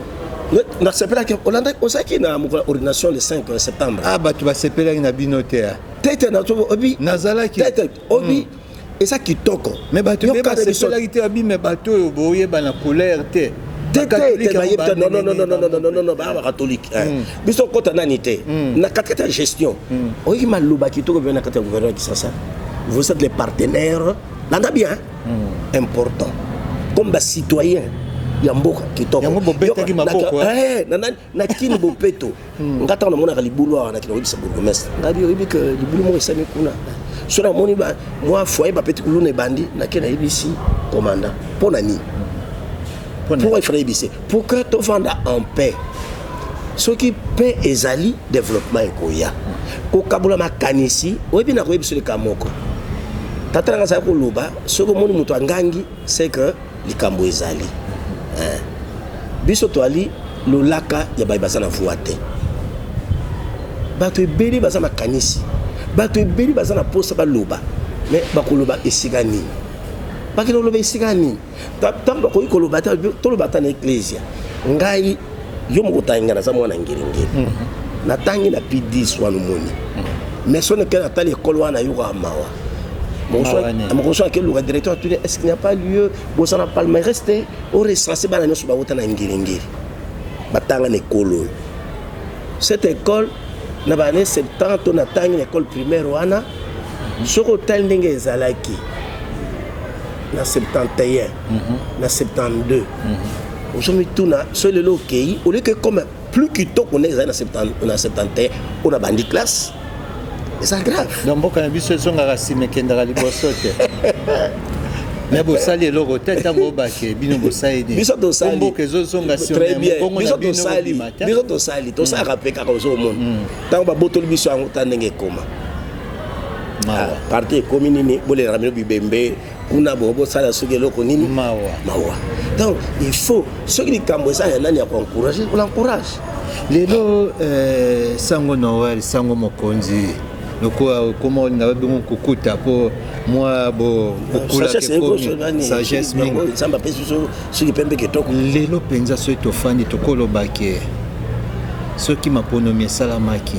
nasepelaki, olandaki, ozalaki na mokolo ya ordination le 5 septembre. Ah, bato basepelaki na bino te, ah. Te te, obi Nazalaki. Te te, obi eza kitoko. Mais bato Yo mpe kaka biso- basepelaki te, abi me bato oyo boyeba na couleur te. Te te te, Bakatolike bayebi te. yango Non, non, non, non, non, non, non, non, non, baa bakatolike, biso okota nani te na katikati ya gestion. Oyoki maloba kitoko mpe na kati ya gouvernement ya Kinshasa: vous êtes les partenaires, landa bien, important comme bacitoyen ya mboka kitoko. Yango bobetaki maboko, Eh, na kini bopeto nga ntango namonaka libulu awa, nakina koyebisa bourgmestre. Ngai bi oyebi ke libulu moko esami kuna. So namoni mwa foyer bapeti kuluna ebandi, nake nayebisi commandant. Mpo na nini? Pourquoi il fallait yebise? Pour que tovanda en paix. Soki paix ezali, développement ekoya. Kokabola makanisi, oyebi na koyebi so likambo moko, tata nanga azali koloba: soki omoni moto angangi, c'est que likambo ezali. Hein. Biso toali lolaka ya baye baza na voix te. Bato ebele baza makanisi, bato ebele baza na posa baloba, mais bakoloba esika nini? Bakende koloba esika nini? Ntango bakoki koloba te, toloba ata na eklesia. Ngai Yo moko otangi ngai, naza mwana Ngelengele. Natangi na P10 wana omoni. Mais soki nakei natali ekole wana, nayokaka mawa. Mawa nini? Mokoso akeluka directeur, atuni: est ce qu'il n'y a pas lieu bozala palmarès te, orecense bana nyonso bauta na Ngelengele, batanga na ekole oyo, cette école na baannée 70 to natangi na école primaire wana? Soki otali ndenge ezalaki na 71, na 72, ozomituna soki lelo okei oleki comme plus kitoko ndenge ezali na 70, na 71 oyo na bandi classe. Eza grave. Donc mboka na biso ezongaka nsima, ekendaka liboso te. Me bosali eloko te. Ntango obake bino bosali nini? Biso tosali. Mboka ezozonga nsima. Très bien. Mbongo na Biso bino tosali. obima te. Biso tosali, tosalaka mpe kaka. Ozomona ntango babotoli biso yango, ta ndenge ekoma. Mawa. Parti ekomi nini, bolelaka bino bibembe kuna, bo bosala soki eloko nini. Mawa. Mawa. Donc il faut, soki likambo eza ya nani ya koencourage, on encourage. Lelo sango Noel, sango mokonzi, lokola okoma olinga babengo kokuta mpo mwa bo kokulaka, Sagesse. ekomi sagesse mingi. Nzambe apesi biso soki pembe kitoko. Lelo mpenza, soki tofandi, tokolobake soki maponomi esalamaki,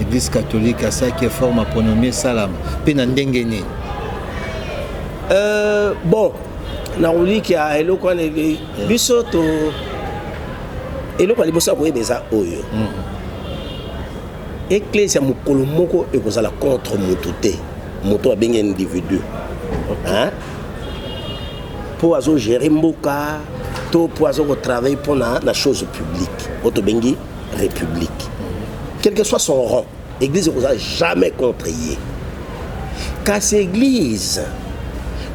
Église catholique asalaki effort maponomi esalama mpe na ndenge nini? Bon, nakolikia eloko wana biso to eloko ya liboso ya koyeba eza oyo: eklesia mokolo moko ekozala contre motu te, moto abengi individu, hein? Mpo azogérer mboka to mpo aza kotravaille mpona na chose publique oyo tobengi république, quel que soit son rang, église ekozala jamais contre ye. Kasi église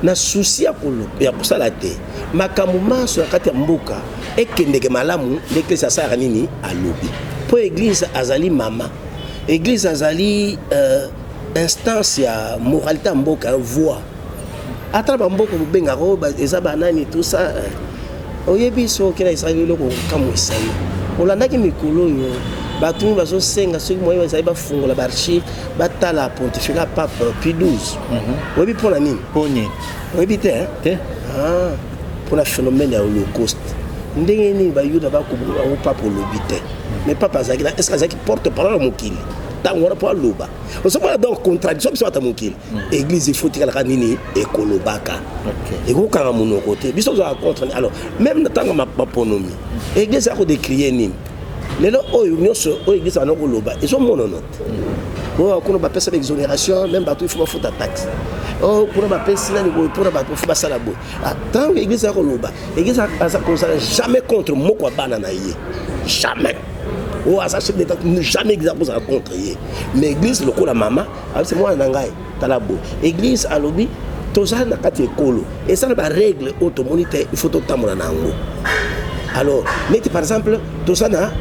na souci ya kosala te makambo manso na kati ya mboka ekendeke malamu, nde église asalaka nini? Alobi. Mpo église azali mama, église azali instance ya moralité ya mboka, voix. Ata na bamboka bobengaka oyo eza banani, tout ça. Oyebi, soki na Israel, eloko kokamwisa yo, olandaki mikolo oyo bato mingi bazosenga soki moye bazali bafungola baarchive, batala pontificat pape Pie 12. Oyebi mpona nini? Mpo nini? Oyebi te, hein? Te. Ah, mpona phénomène ya Holocauste. Ndenge nini Bayuda bakoboma bango, pape olobi te? Mais pape azalaki na, est ce que azalaki porte parole ya mokili ntango wana mpo aloba? Ozomona donc contradiction. Biso bata mokili, église ifo tikalaka nini ekolobaka. Ekokanga monoko te. Biso tozalaka contre. Alors même na ntango maponomi, église akodécrier nini? Lelo oyo nyonso oyo église bana koloba ezomonana te. Oyo kuna bapesa baexonération, même bato ifo bafuta taxe. Oyo kuna bapesi nani boye, mpona bato fo basala boye. Ntango église akoloba, église aza kozala jamais contre moko ya bana na ye, jamais. Oyo aza chef d'état, jamais église akozala contre ye. Mais église lokola mama abisi mwana na ngai, tala boye. Église alobi toza na kati ya ekolo, eza na barègle oyo tomoni te, il faut totambola na yango. Alors neti par exemple toza na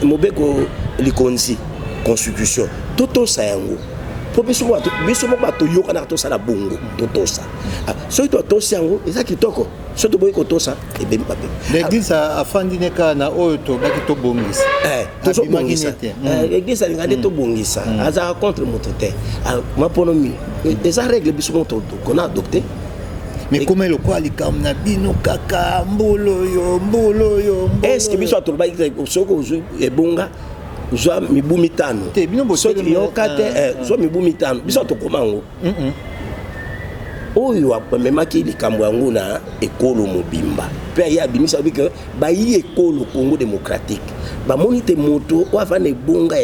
mobeko likonzi, constitution, totosa yango mpo biso moko bato toyokanaka, tosala bongo, totosa. Ah, soki totosi yango, eza kitoko. Soki toboyi kotosa, ebemi mabe. L'église afandi ne kaka na oyo tobaki tobongisa. Tozobongisa. Abimaki nete. Église alinga nde tobongisa, azalaka contre moto te. Ah, maponomi eza règle biso moko kona adopté. Mais koma lokola likambo na bino kaka mbula oyo, mbula oyo, mbula Est ce que oyo. Biso atolobaki te soki ozwi ebonga, zwa mibu 5. Te, bino soki yoka te. Ah, zwa mibu 5, biso tokoma yango. Oyo amemaki likambo yango na ekolo mobimba mpe aye abimisa bi ke bayi ekolo Congo démocratique bamoni te moto oyo avanda ebonga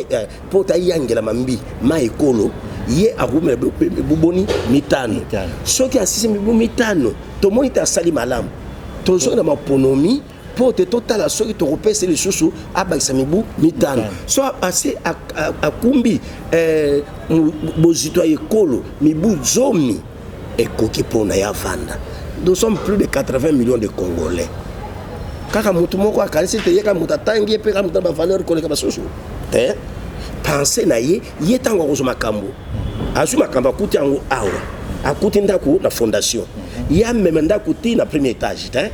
mpo tayangela mambi ma ekolo, ye akomela mibu boni? 5. 5. Soki asisi mibu 5, tomoni te asali malamu, tozongi na maponomi mpo te totala soki tokopesa lisusu abakisa mibu 5. So asi akumbi bozito ya ekolo mibu 10, ekoki mpona ye avanda. Nous sommes plus de 80 millions de Congolais. Kaka motu moko akanisi te ye kaka moto atangi, ye mpe kaka moto na bavaleur koleka basusu te. Pense na ye, ye ntango akozwa makambo, azwi makambo, akuti yango awa, akuti ndako na fondation, ye amema ndako ti na premier étage te.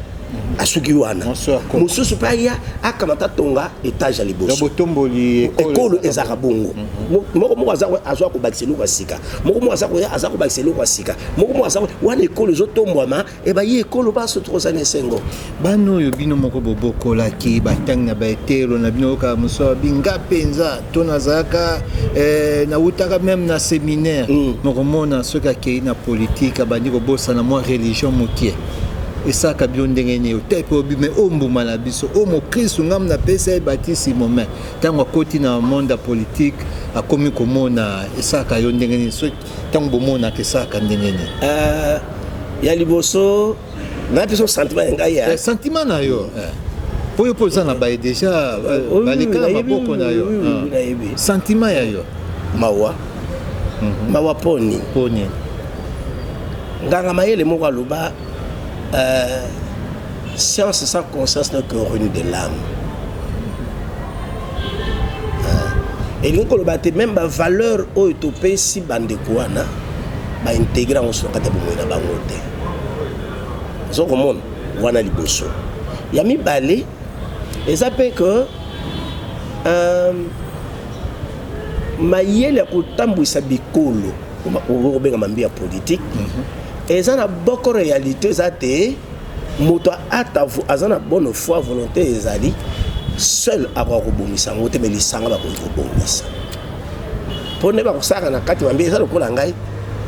Asuki wana. Mosusu mpe aya, akamata, tonga étage ya liboso. Ekolo ezalaka bongo. Moko moko azwa kobakisa eloko ya sika, moko moko aza kobakisa eloko ya sika, moko moko aza wana. Ekolo ezotombwama, ebayi ekolo baso tokozala na esengo. Bana oyo bino moko bobokolaki, batangi na baetelo na bino, oyoka mosu abi: "Nga mpenza to nazalaka, nawutaka même na séminaire." Mokomona soki akei na politike, abandi kobosana mwa religion mokie. Esalaka bino ndenge nini? Ote mpe obime oyo mbuma na biso, oyo mokristu, ngamu napesa ye batisimo, mais ntango akoti na monde ya politike, akomi komona. Esalaka yo ndenge nini soki ntango bomonaka? Esalaka ndenge nini? Ya liboso, nayebi so sentiment ya ngai ya Sentiment na yo, po yo mpo oza na baye déjà baleka na maboko na yo. Sentiment ya yo? Mawa, mawa. Mpo nini? Mpo nini? Nganga mayele moko aloba: "Science sans conscience n'est que ruine de l'âme." Elingi koloba te, même bavaleur oyo topesi bandeko wana, baintégrer yango so na kati ya bomoi na bango te. Oza komona wana liboso. Ya mibale eza mpe ke mayele ya kotambwisa bikolo, okobenga mambi ya politike, eza na boko réalité eza te. Moto ata aza na bonne foi, volonté ezali, seul akoka kobongisa yango te, mais lisanga bakoki kobongisa. Mpo nde bakosalaka na kati mambi eza lokola ngai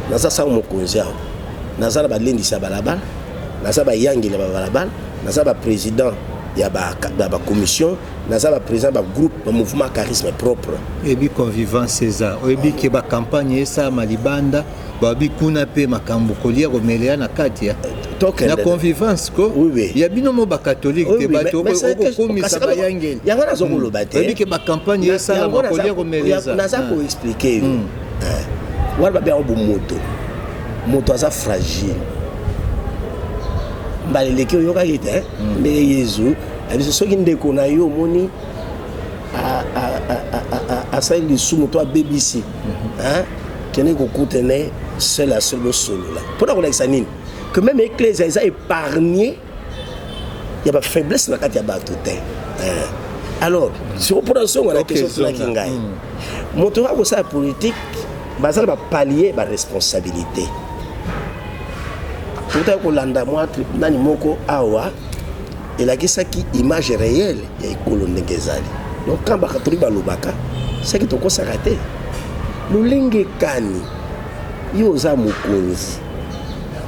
naza sango mokonzi awa, naza na balendisi ya balabala, naza bayangeli ya babalabala, naza baprésident ya bacommission, naza baprésident bagroupe, bamouvement charisme propre. Oyebi convivence eza, oyebi ke bacampagne esalama libanda, babi kuna mpe makambo kolia komelela na kati ya na convivence ko ya bino mo bakatholike te, bato okokomisa bayangeli. Yango naza koloba te. Oyebi ke bacampagne esalama, kolia komeleza. Naza koexpliquer yo wana. Babengango bomoto, moto aza fragile. Mbala eleki oyokaki te ndenge Yezu abiso: soki ndeko na yo omoni asali lisumu to abebisi, kende kokutene seul à seul, bosolola. Mpona kolakisa nini? Que même ecclésia eza épargne ya bafaiblesse na kati ya bato te. Alors siko mpona zonga na question tunaki ngai, moto oyo akosala politique, baza na bapalier baresponsabilité. Tokutaki kolanda mwa nani moko awa, elakisaki image réelle ya ekolo ndenge ezali. Donc quand bakatolike balobaka, seki tokosaka te. Lolenge kani yo oza mokonzi,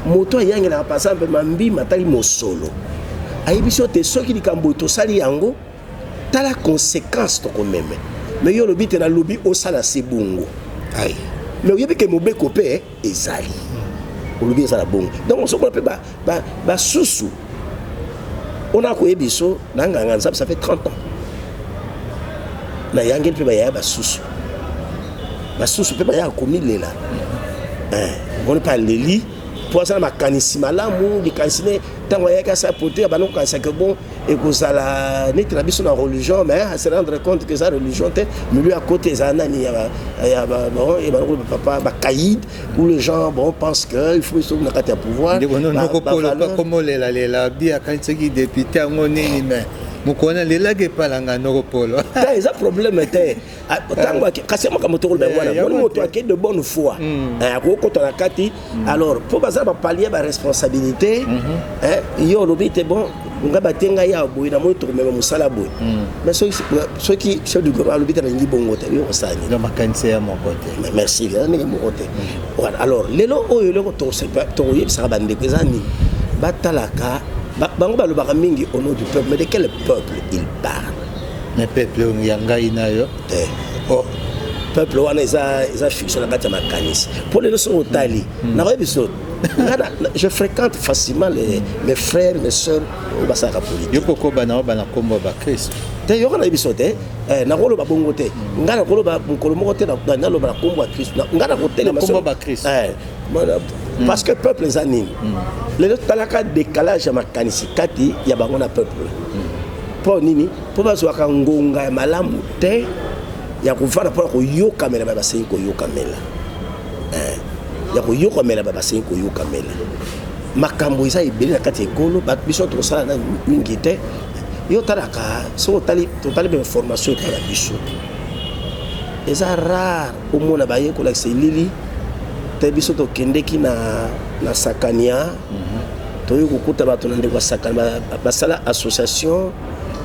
moto ayangelaka, par exemple mambima, atali mosolo, ayebisi yo te soki likambo tosali yango, tala conséquence tokomeme. Mais yo olobi te, nalobi osala se bongo, mais oyebi ke mobeko mpe ezali, olobi ezala bongo. Donc ozomona mpe basusu ona koyebi so na nganga Nzambe, ça fait 30 ans nayangeli mpe bayaya basusu, basusu mpe bayaka komilela moni mpe aleli mpo aza na makanisi malamu. Likanisi ne ntango ayaki asala pote, abandi kokanisaka bon, ekozala neti na biso na religion, mais à se rendre compte que eza religion te. Milieu ya côté ezala nani ya bon, ebandi papa bacaïd où les gens, bon, pensent que il faut soki na kati ya pouvoir. Komolela bi akanisaki député yango nini, mais mokolo wana alelaki epalanga noko Polo. Te, eza problème te. Ntango kasi makambo tokoloba yango wana, moni moto ake de bonne foi, akokota na kati. Alors mpo baza bapalier baresponsabilité, yo olobi te: "Bon, ngai batie ngai ya boye, namoni tokomema mosala boye." Mais soki chef du gouvernement alobi te: "Nalingi bongo te", yo kosala nini? Makanisi ya moko te. Merci, eza ndenge moko te. Alors lelo oyo, eloko tokoyebisaka bandeko eza nini? Batalaka bango balobaka mingi au nom du peuple, mais de quel peuple il parle? Mais peuple ya ngai na yo. Te, oh, peuple wana eza fiction na kati ya makanisi. Mpo lelo soki otali, nakoyebi biso, je fréquente facilement mes frères, mes sœurs oyo basalaka politique. Yo kokoba na oba na nkombo ya bakristo. Te, yoka, nayebi biso te, nakoloba bongo te. Ngai nakoloba mokolo moko te naloba na nkombo ya Kristo. Ngai nakotelema nkombo ya bakristo. Parce que peuple eza nini? Lelo talaka décalage ya makanisi kati ya bango na peuple. Mpo nini? Mpo bazwaka ngonga ya malamu te ya kovanda mpona koyokamela ba basengi koyokamela, ya koyokamela ba basengi koyokamela. Makambo eza ebele na kati ya ekolo, bato biso tokosala na mingi te. Yo otalaka, soki otali, totali bainformation epai na biso, eza rare omona baye kolakisa elili te. Biso tokendeki na Sakania, toyei kokuta bato na ndeko ya Sakania, basala association,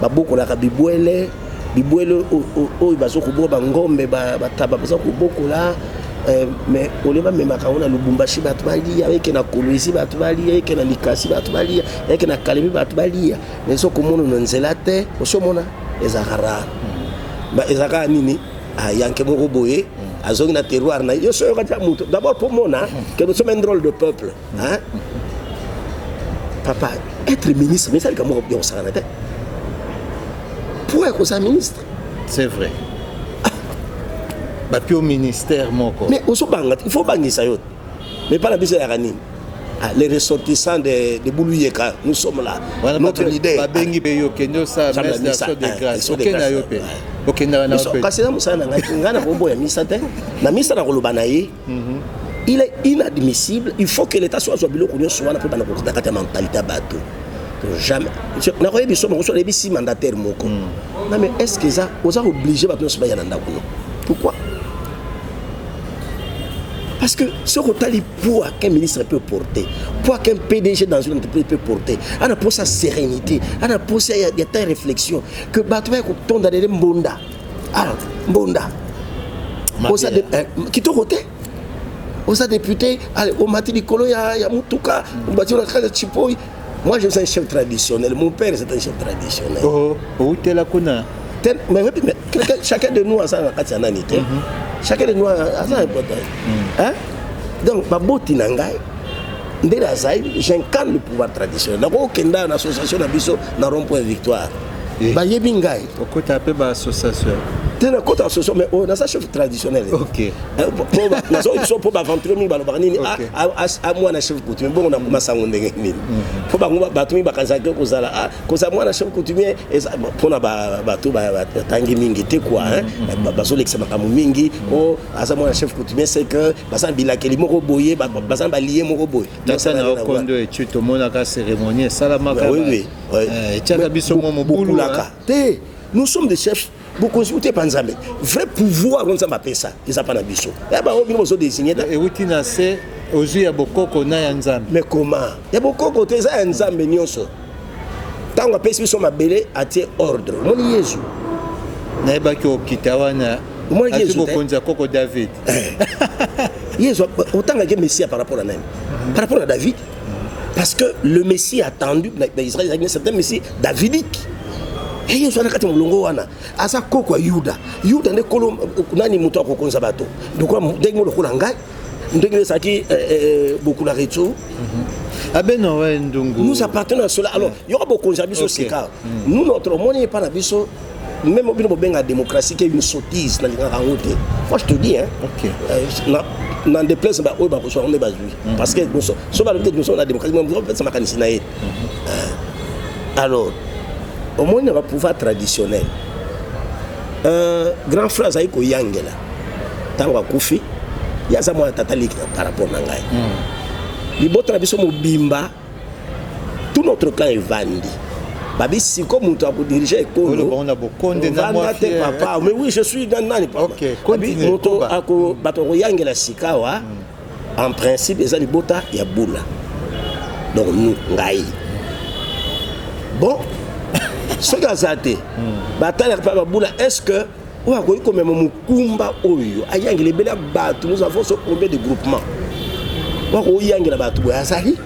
babokolaka bibwele, bibwele oyo baza koboka, bangombe, bataba baza kobokola. Mais olie bamemaka yango na Lubumbashi, bato balia, eke na Kolwezi bato balia, eke na Likasi bato balia, eke na Kalemi bato balia. Mais soki komona na nzela te, osi omona, ezalaka rare. Ezalaka nini? Ayanke moko boye azongi na terroir na ye. Yo so oyoka tia moto d'abord mpo mona que nous sommes un drôle de peuple, hein? Papa, être ministre, mais esalika moko ya kosakana te po ya kozala ministre. C'est vrai, bapio ministère moko. Mais ozobanga te, il faut obangisa yo te. Mais mpa na biso eyaka nini? Ah, les ressortissants de Bouluyeka, nous sommes là. Wana notre leader. Babengi mpe yo, okende osala Sala messe misa, d'action de grâce. Action de okenda grâce, yo mpe okendaka na yo mpe. Kasi eza mosala na ngai, ngai nakoboya misa te. Na misa nakoloba na ye, il est inadmissible, il faut que l'état soit azwa biloko nyonso wana mpo bana kokota kati ya mentalité ya bato. Jamais nakoyebi so moko so nayebisi mandataire moko na, mais est ce que eza oza obligé bato nyonso baya na ndako? No. Pourquoi? Parce que soki otali poids qu'un ministre peut porter, poids qu'un PDG dans une entreprise peut porter, ana posa sérénité, ana posa ya ta réflexion que bato baya kotonda lele mbonda, ah mbonda oza kitoko te. Oza député, allez, omati likolo ya mutuka, obati na kati ya chipoi. Moi, je suis un chef traditionnel, mon père, c'est un chef traditionnel. Oh, outela kuna. Mais chacun de nous aza na kati ya nani te, chacun de nous aza important, hein? Donc baboti na ngai nde nazali, j'incarne le pouvoir traditionnel. Nakokenda na association na biso na rond point Victoire. Bayebi ngai. Okota mpe baassociation? Te, nakota association, mais oyo naza chef traditionnel. Nazoyi biso mpo baventure mingi balobaka nini? Mwana chef coutumier, bongo nakoma sango ndenge nini? Mpo bango bato mingi bakanisaki kozala kozala mwana chef coutumier mpona bato batangi mingi te quoi, hein? Bazolekisa makambo mingi. O aza mwana chef coutumier, c'est que baza na bilakeli moko boye, baza na balie moko boye. Tata na okondo etu, tomonaka cérémonie esalamaka. Oui. Etiaka biso mwa mobulu. Bokulaka te, nous sommes des chefs. Bokonzi ute epa Nzambe. Vrai pouvoir oyo Nzambe apesa eza mpa na biso, ya bango bino bozodésigne te. Euti na se, ozwi ya bokoko na ya Nzambe. Mais comment? Ya bokoko te, eza ya Nzambe nyonso. Ntango apesi biso mabele, atie ordre. Omoni Yezu? Nayebaki okita wana. Omoni azwi Yezu te? Bokonzi ya koko David. Yezu otangaki Messie par rapport à nani? Par rapport à David, parce que le Messie attendu na Israël ezalaki c'est un Messie davidique. E Yesu wana kati ya molongo wana aza koko ya Yuda. Yuda nde kolo nani? Moto akokonza bato lokola ndenge mo lokola ngai, ndenge ezalaki bokula retso. Abbé Noël Ndungu. Nous appartenons à cela. Alors yoka, bokonzi ya biso sika, nous, notre omoni epa na biso, même bino bobenga démocratie ke une sottise, nalingaka yango te. Moi, je te dis, hein. N'en déplaise ba oyo bakozwa yango nde bazwi, parce que so balobi te nous sommes na démocratie, mais makanisi na ye. Alors omoni na bapouvoir traditionnel, grand frère azali koyangela. Ntango akufi, ye aza mwana tata leki par rapport na ngai. Libota na biso mobimba, tout notre clan evandi, babi siko moto akodirige ekolo. Oyo bango na bokonde na Vanda mwa te. fier. Papa, mais oui, je suis nani, papa. Ok, continue, Babi, moto koba. ako bato akoyangela sika awa, en principe eza libota ya Bula, donc nous, ngai. Bon, soki aza te, batalaka mpe babula, est ce que oyo akoki komema mokumba oyo ayangela ebele ya bato? Nous avons so combien de groupement? Oyo akoyangela bato boye azali,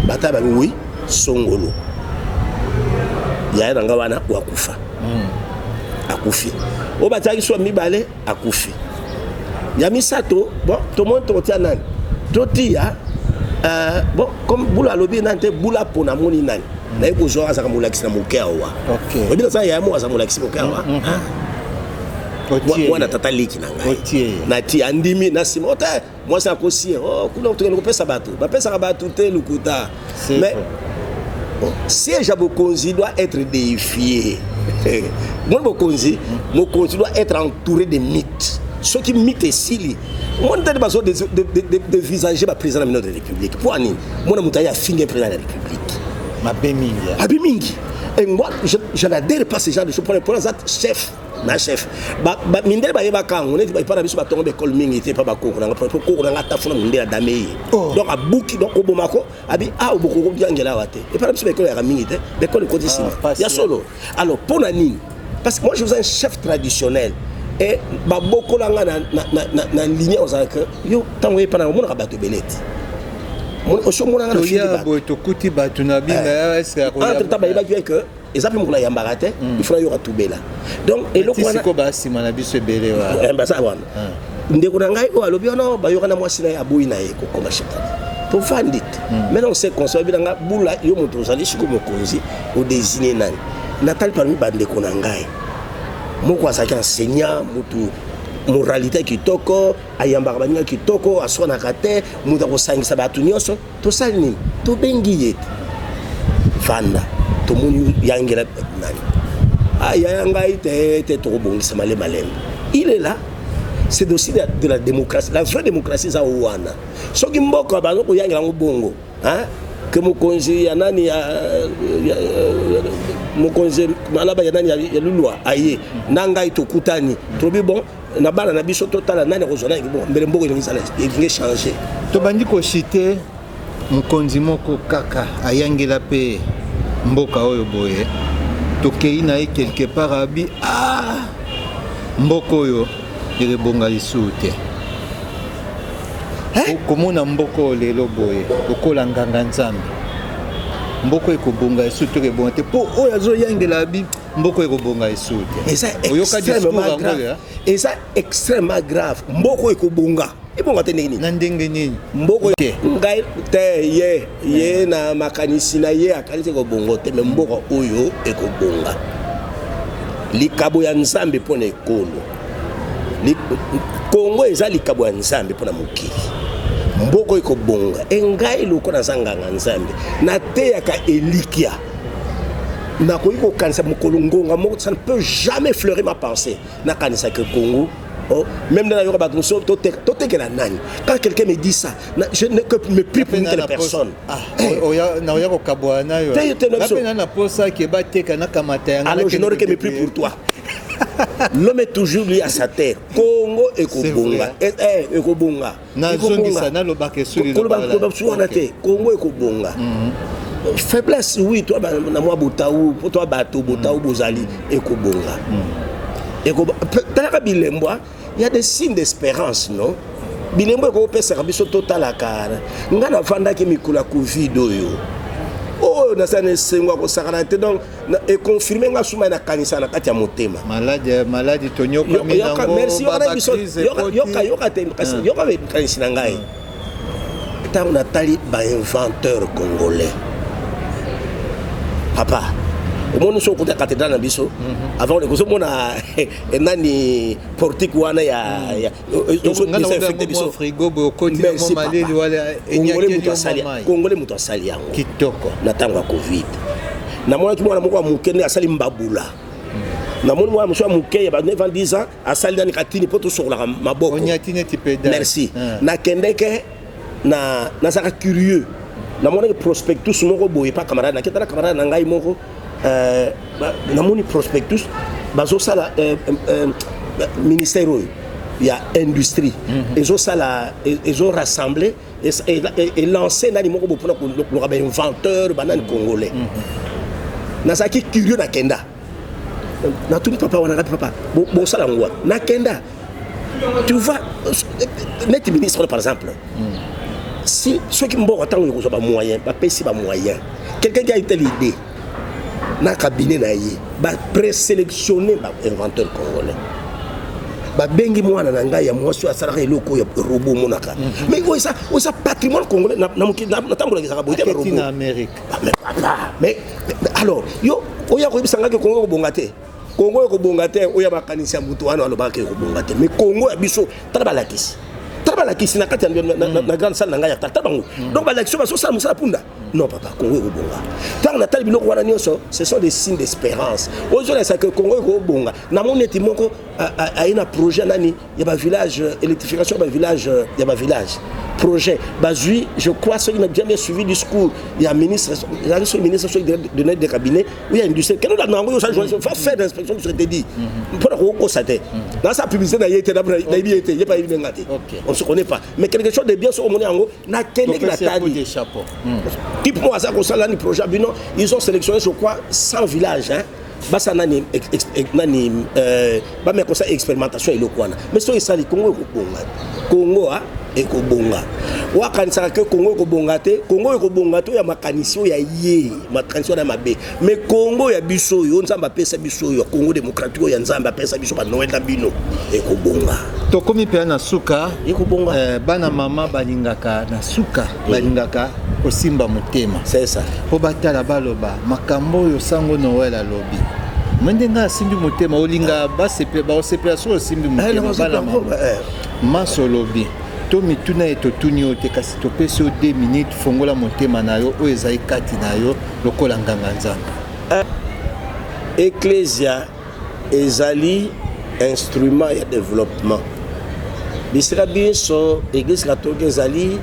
batala, babi oui, songolo yaya na nga wana oyo akufa, akufi. Oyo batiaki so ya mibale akufi, ya misato. Bon, tomoni tokotia nani? Totia bon, comme Bula alobi nani te, Bula mpo namoni nani naye kozwa, azalaka molakisi na moke awa. Oyebi, naza yaya moko aza molakisi moke awa. Otie. Mwana tata leki na ngai. Otie. Nati andimi na nsima o te, mwasi akosie o kuna, tokende kopesa bato, bapesaka bato te, lukuta. C'est Mais vrai. bon, siège ya bokonzi doit être déifié. Moni bokonzi, mokonzi doit être entouré de mythes. Soki mythe esili, omoni tani bazo dévisager baprésident na bino de République. Mpo anini? Mona moto aye afingi président de la République. Mabe mingi. Mabe mingi. Et moi, je n'adhère pas ce genre de choses. Pour aza chef na chef, mindele bayebaka yango. Neti epa na biso, batongo baekole mingi te epa bakoko nanga, po koko nanga atafuna mindele, adame ye. Donc abuki, donc obomako abi a obokoko biangela awa te. Epa na biso baekole yaka mingi te, baekole ekoti nsima ya solo. Alors mpo na nini? Parce que moi, je vous un chef traditionnel et babokola nga na lignée. Ozalaka yo ntango epa na omonaka bato ebele te, osi omonanga na toya boye, tokuti bato na bino. Entre temps bayebaki que eza mpe mokolo ayambaka te, il faut nayoka tubela. Donc eloko wana siko basima na biso ebele. Baza wana. Ndeko na ngai oyo alobi wana, bayoka na mwasi na ye, aboyi na ye kokoma chef, tovandi te. Maintenant on s'est conseillé bilanga bula yo moto ozali siko mokonzi, odésigne nani. Natali parmi bandeko na ngai, moko azalaki enseignant, motu moralité kitoko, ayambaka baninga kitoko, aswanaka te, moto akosangisa bato nyonso. Tosali nini? Tobengi ye te, vanda, tomoni yangela nani ayaya ngai te te, tokobongisa malembe malembe. Il est là. C'est aussi de la démocratie, la vraie démocratie eza wana. Soki mboka bazo koyangela yango bongo, hein, ke mokonzi ya nani ya mokonzi malaba ya nani ya lulwa aye na ngai, tokutani, tolobi bon, na bana na biso totala nani akozwa nani. Bon, mbele mboka elingi ezala, elingi changer. Tobandi koshite mokonzi moko kaka ayangela mpe mboka oyo boye, tokei na ye quelque part, abi ah, mboka oyo ekebonga lisusu te. Komona mboka oyo lelo boye lokola nganga Nzambe, mboka ekobonga lisusu to ekebonga te? Mpo oyo azoyangela abi mboka ekobonga lisusu te. Eza extrêmement grave, eza extrêmement grave. Mboka ekobonga, ebonga te ndenge nini? Na ndenge nini? Mboka te, ngai te, ye ye na makanisi na ye akanisi ekobonga te. Me mboka oyo ekobonga, likabo ya Nzambe mpo na ekolo Kongo, eza likabo ya Nzambe mpo na mokili. Mboka ekobonga. E ngai lokola naza nganga Nzambe, nateyaka elikia. Nakoki kokanisa mokolo ngonga moko, ça ne peut jamais fleurir ma pensée, nakanisaka Congo. Oh, même dans la bato mosusu totekela nani. Quand quelqu'un me dit ça, je ne que me prie pour une telle personne. Naoya kokabwana na yo mpe na posa ke bateka, nakamata yango. Alors je n'aurais que mépris pour toi. L'homme est toujours lié à sa terre. Congo ekobonga, ekobonga. Nazongisa, nalobaka esuli. Koloba wana te, Congo ekobonga. Faiblesse, oui, toi na mwa botau, po toi bato botau bozali, ekobonga. Talaka bilembo, il y a des signes d'espérance, non? Bilembo ekopesaka biso totalaka. Nga navandaki mikolo ya Covid oyo, oyo naza na esengo ya kosakana te. Donc econfirme nga suma nakanisa na kati ya motema. Maladi, maladi tonyokami. Merci. Yoka, yoka te, kasi yoka kanisi na ngai. Ntango natali bainventeur congolais, papa, omoni so okota cathédrale na biso, avant ozomona nani, portique wana ya désinfecte biso. Frigo boye, okoti na mwa maleli wala. Congolais moto asali yango. Kitoko. Na ntango ya Covid, namonaki mwana moko ya moke nde asali mbabula. Namoni mwana mosusu ya moke ya ba 9 ans, 10 ans, asali nani, katini mpo tosokolaka maboko. Onyati neti pédale. Merci. Nakendeke na nazalaka curieux, namonaki prospectus moko boye pa camarade, naketa na camarade na ngai moko, namoni prospectus bazosala, ministère oyo ya industrie ezosala, ezorassemble, elance nani moko bo mpona koluka bainventeur banani congolais. Nazalaki curieux, nakenda, natuni papa wana, ngapi papa bosala yango wapi? Nakenda, tu vois, neti ministre par exemple, si soki mboka ntango ekozwa bamoyen, bapesi bamoyen, quelqu'un qui a été l'idée na cabinet na ye, baprésélectionne bainventeur congolais, babengi mwana na ngai ya mwasi oyo asalaka eloko oyo robot omonaka. Mais oyo eza patrimoine congolais. Natambolaka, ezalaka boye te. Aketi na Amérique. Mais papa, mais alors yo oya koyebisa ngaki Kongo ekobonga te, Kongo ekobonga te. Oyo makanisi ya moto wana alobaka ekobonga te. Mais Kongo ya biso, tala balakisi, tala balakisi na kati ya na grande salle na ngai ya tala bango. Donc balakisi oyo bazosala mosala punda. Non papa, Kongo ekobonga. Ntango natali biloko wana nyonso, ce sont des signes d'espérance oyo ezolakisa ke Kongo ekobonga. Namoni neti moko. Aye na projet nani ya bavillage, électrification ya bavillage, ya bavillage, projet bazwi. Je crois, soki na bien suivi discours ya ministre, ezalaki soki ministre, soki directeur de cabinet ou ya industrie, kende olanda yango. Yo osala, va faire l'inspection sur te dit mpona kokokosa te. Nasa publicité na ye te, nayebi ye te, ye pa yebi nga te, on se connaît pas, mais quelque chose de bien, soki omoni yango, nakendeki, natali type moko aza kosala nani projet bino. Ils ont sélectionné, je crois, 100 villages, hein. Basala nani nani, bameka kosala expérimentation eloko wana. Mais soki esali, Kongo ekobonga. Kongo ekobonga. Wakanisaka ke Kongo ekobonga te, Kongo ekobonga te. Oyo ya makanisi, oyo ya ye makanisi wana ya mabe, mais Kongo ya biso, oyo Nzambe apesa biso, oyo ya Kongo démocratique, oyo ya Nzambe apesa biso banoel na bino, ekobonga. Tokomi mpenza na suka. Ekobonga. Bana mama balingaka na suka, balingaka kosimba motema. C'est ça. Mpo batala, baloba makambo oyo sango Noel alobi. Me ndenge asimbi motema, olinga baosepela soki osimbi motema. Bana mama, maso olobi to mituna ye totuni yo te, kasi topesi yo 2 minutes. Fongola motema na yo, oyo ezali kati na yo lokola nganga Nzambe. Ecclesia ezali instrument ya développement. Bisika biso Église catholique ezali,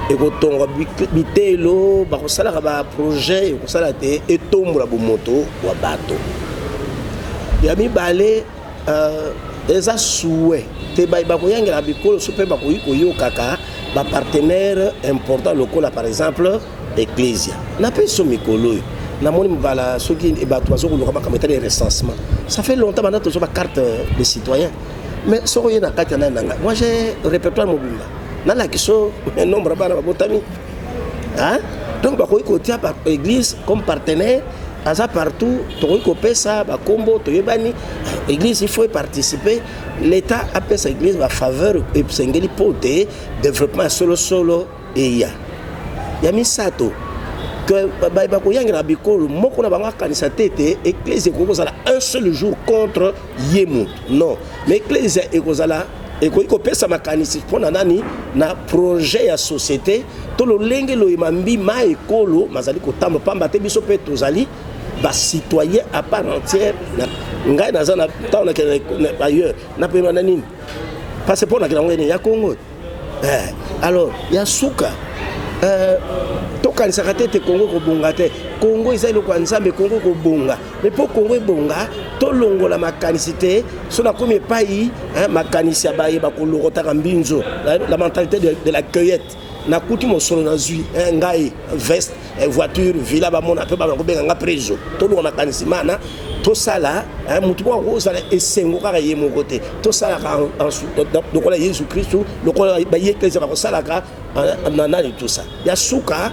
ekotonga bitelo, bakosalaka baprojet, ekosala te etombola bomoto wa bato. Ya mibale, eza souhait te bakoyangela bikolo so mpe bakoki koyokaka bapartenaire important lokola par exemple Ecclesia. Napesi so mikolo oyo namoni mbala soki bato bazokoluka makambo etali recensement. Ça fait longtemps banda tozwa bacarte de citoyen, mais soki oye na kati ya nani na ngai, moi j'ai répertoire mobimba, nalaki so nombre ya bana babotami. Donc bakoki kotia église comme partenaire, aza partout, tokoki kopesa bakombo, toyebani. Église, il faut participer. L'État apesa église bafaveur esengeli mpo te développement ya solosolo eya. Ya misato, ke bakoyangela bikolo, moko na bango akanisa te ete église ekoki kozala un seul jour contre ye motu. Non, mais église ekozala, ekoki kopesa makanisi mpo na nani, na projet ya société to lolenge loyema mbima ekolo mazali kotambola, pamba te biso mpe tozali bacitoyen à part entière. Ngai naza na ntango nakende ailleurs, napema na nini? Passeport nakende yango nini ya Congo. Alors ya suka, tokanisaka te ete Kongo ekobonga te. Kongo eza eloko ya Nzambe, Kongo ekobonga. Mais mpo Kongo ebonga, tolongola makanisi te. So nakomi epai, makanisi ya bayeba kolokotaka mbinzo, la mentalité de la cueillette. Nakuti mosolo, nazwi ngai veste, voiture, villa, bamona mpe bana kobenga nga preso. Tolonga makanisi mana, tosala motu moko akozala esengo kaka ye moko te. Tosalaka lokola Yesu Kristu, lokola baye eklese bakosalaka na nani, tout ça. Ya suka,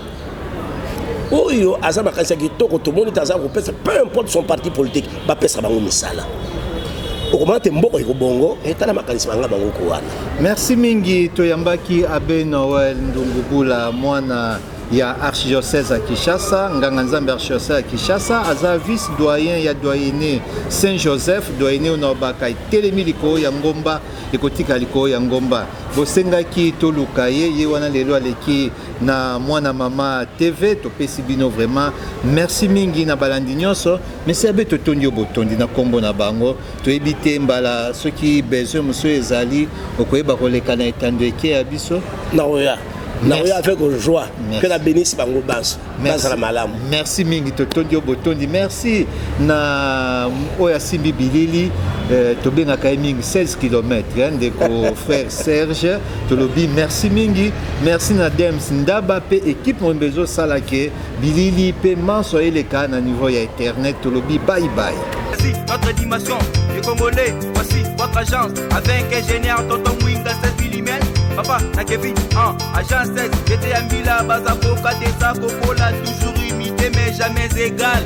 oyo aza makanisi ya kitoko, tomoni te aza kopesa, peu importe son parti politique, bapesa bango misala, okomona te mboka ekobongo. Etala makanisi banga bango ko wana. Merci mingi. Toyambaki abbé Noel Ndungubula, mwana ya archidiocèse ya Kinshasa, nganga Nzambe archidiocèse ya Kinshasa. Aza vice doyen ya doyenné Saint Joseph, doyenné oyo na obaka etelemi likolo ya ngomba, ekotika likolo ya ngomba. Bosengaki toluka ye, ye wana lelo aleki na Mwana Mama TV. Topesi bino vraiment merci mingi na balandi nyonso. Mesi abe, totondi yo, botondi na nkombo na bango. Toyebi te mbala soki besoin mosusu ezali, okoyeba koleka na etando eke ya biso. Nakoya, nakoya avec joie. Mpe nabenisi bango banso, bazala malamu. Merci mingi, totondi yo botondi. Merci na oyo asimbi bilili, tobengaka ye mingi 16 km, ndeko frère Serge, tolobi merci mingi. Merci na Dems Ndaba mpe équipe mobimba ezosala ke bilili mpe manso eleka na niveau ya internet. Tolobi bye bye. Voici notre dimension, les Congolais, voici votre agence avec ingénieur Tonton Mwinga 16 mm, papa na Kevin en agence 16 GT ya Mbila, baza koka te, za kokola, toujours imité mais jamais égal.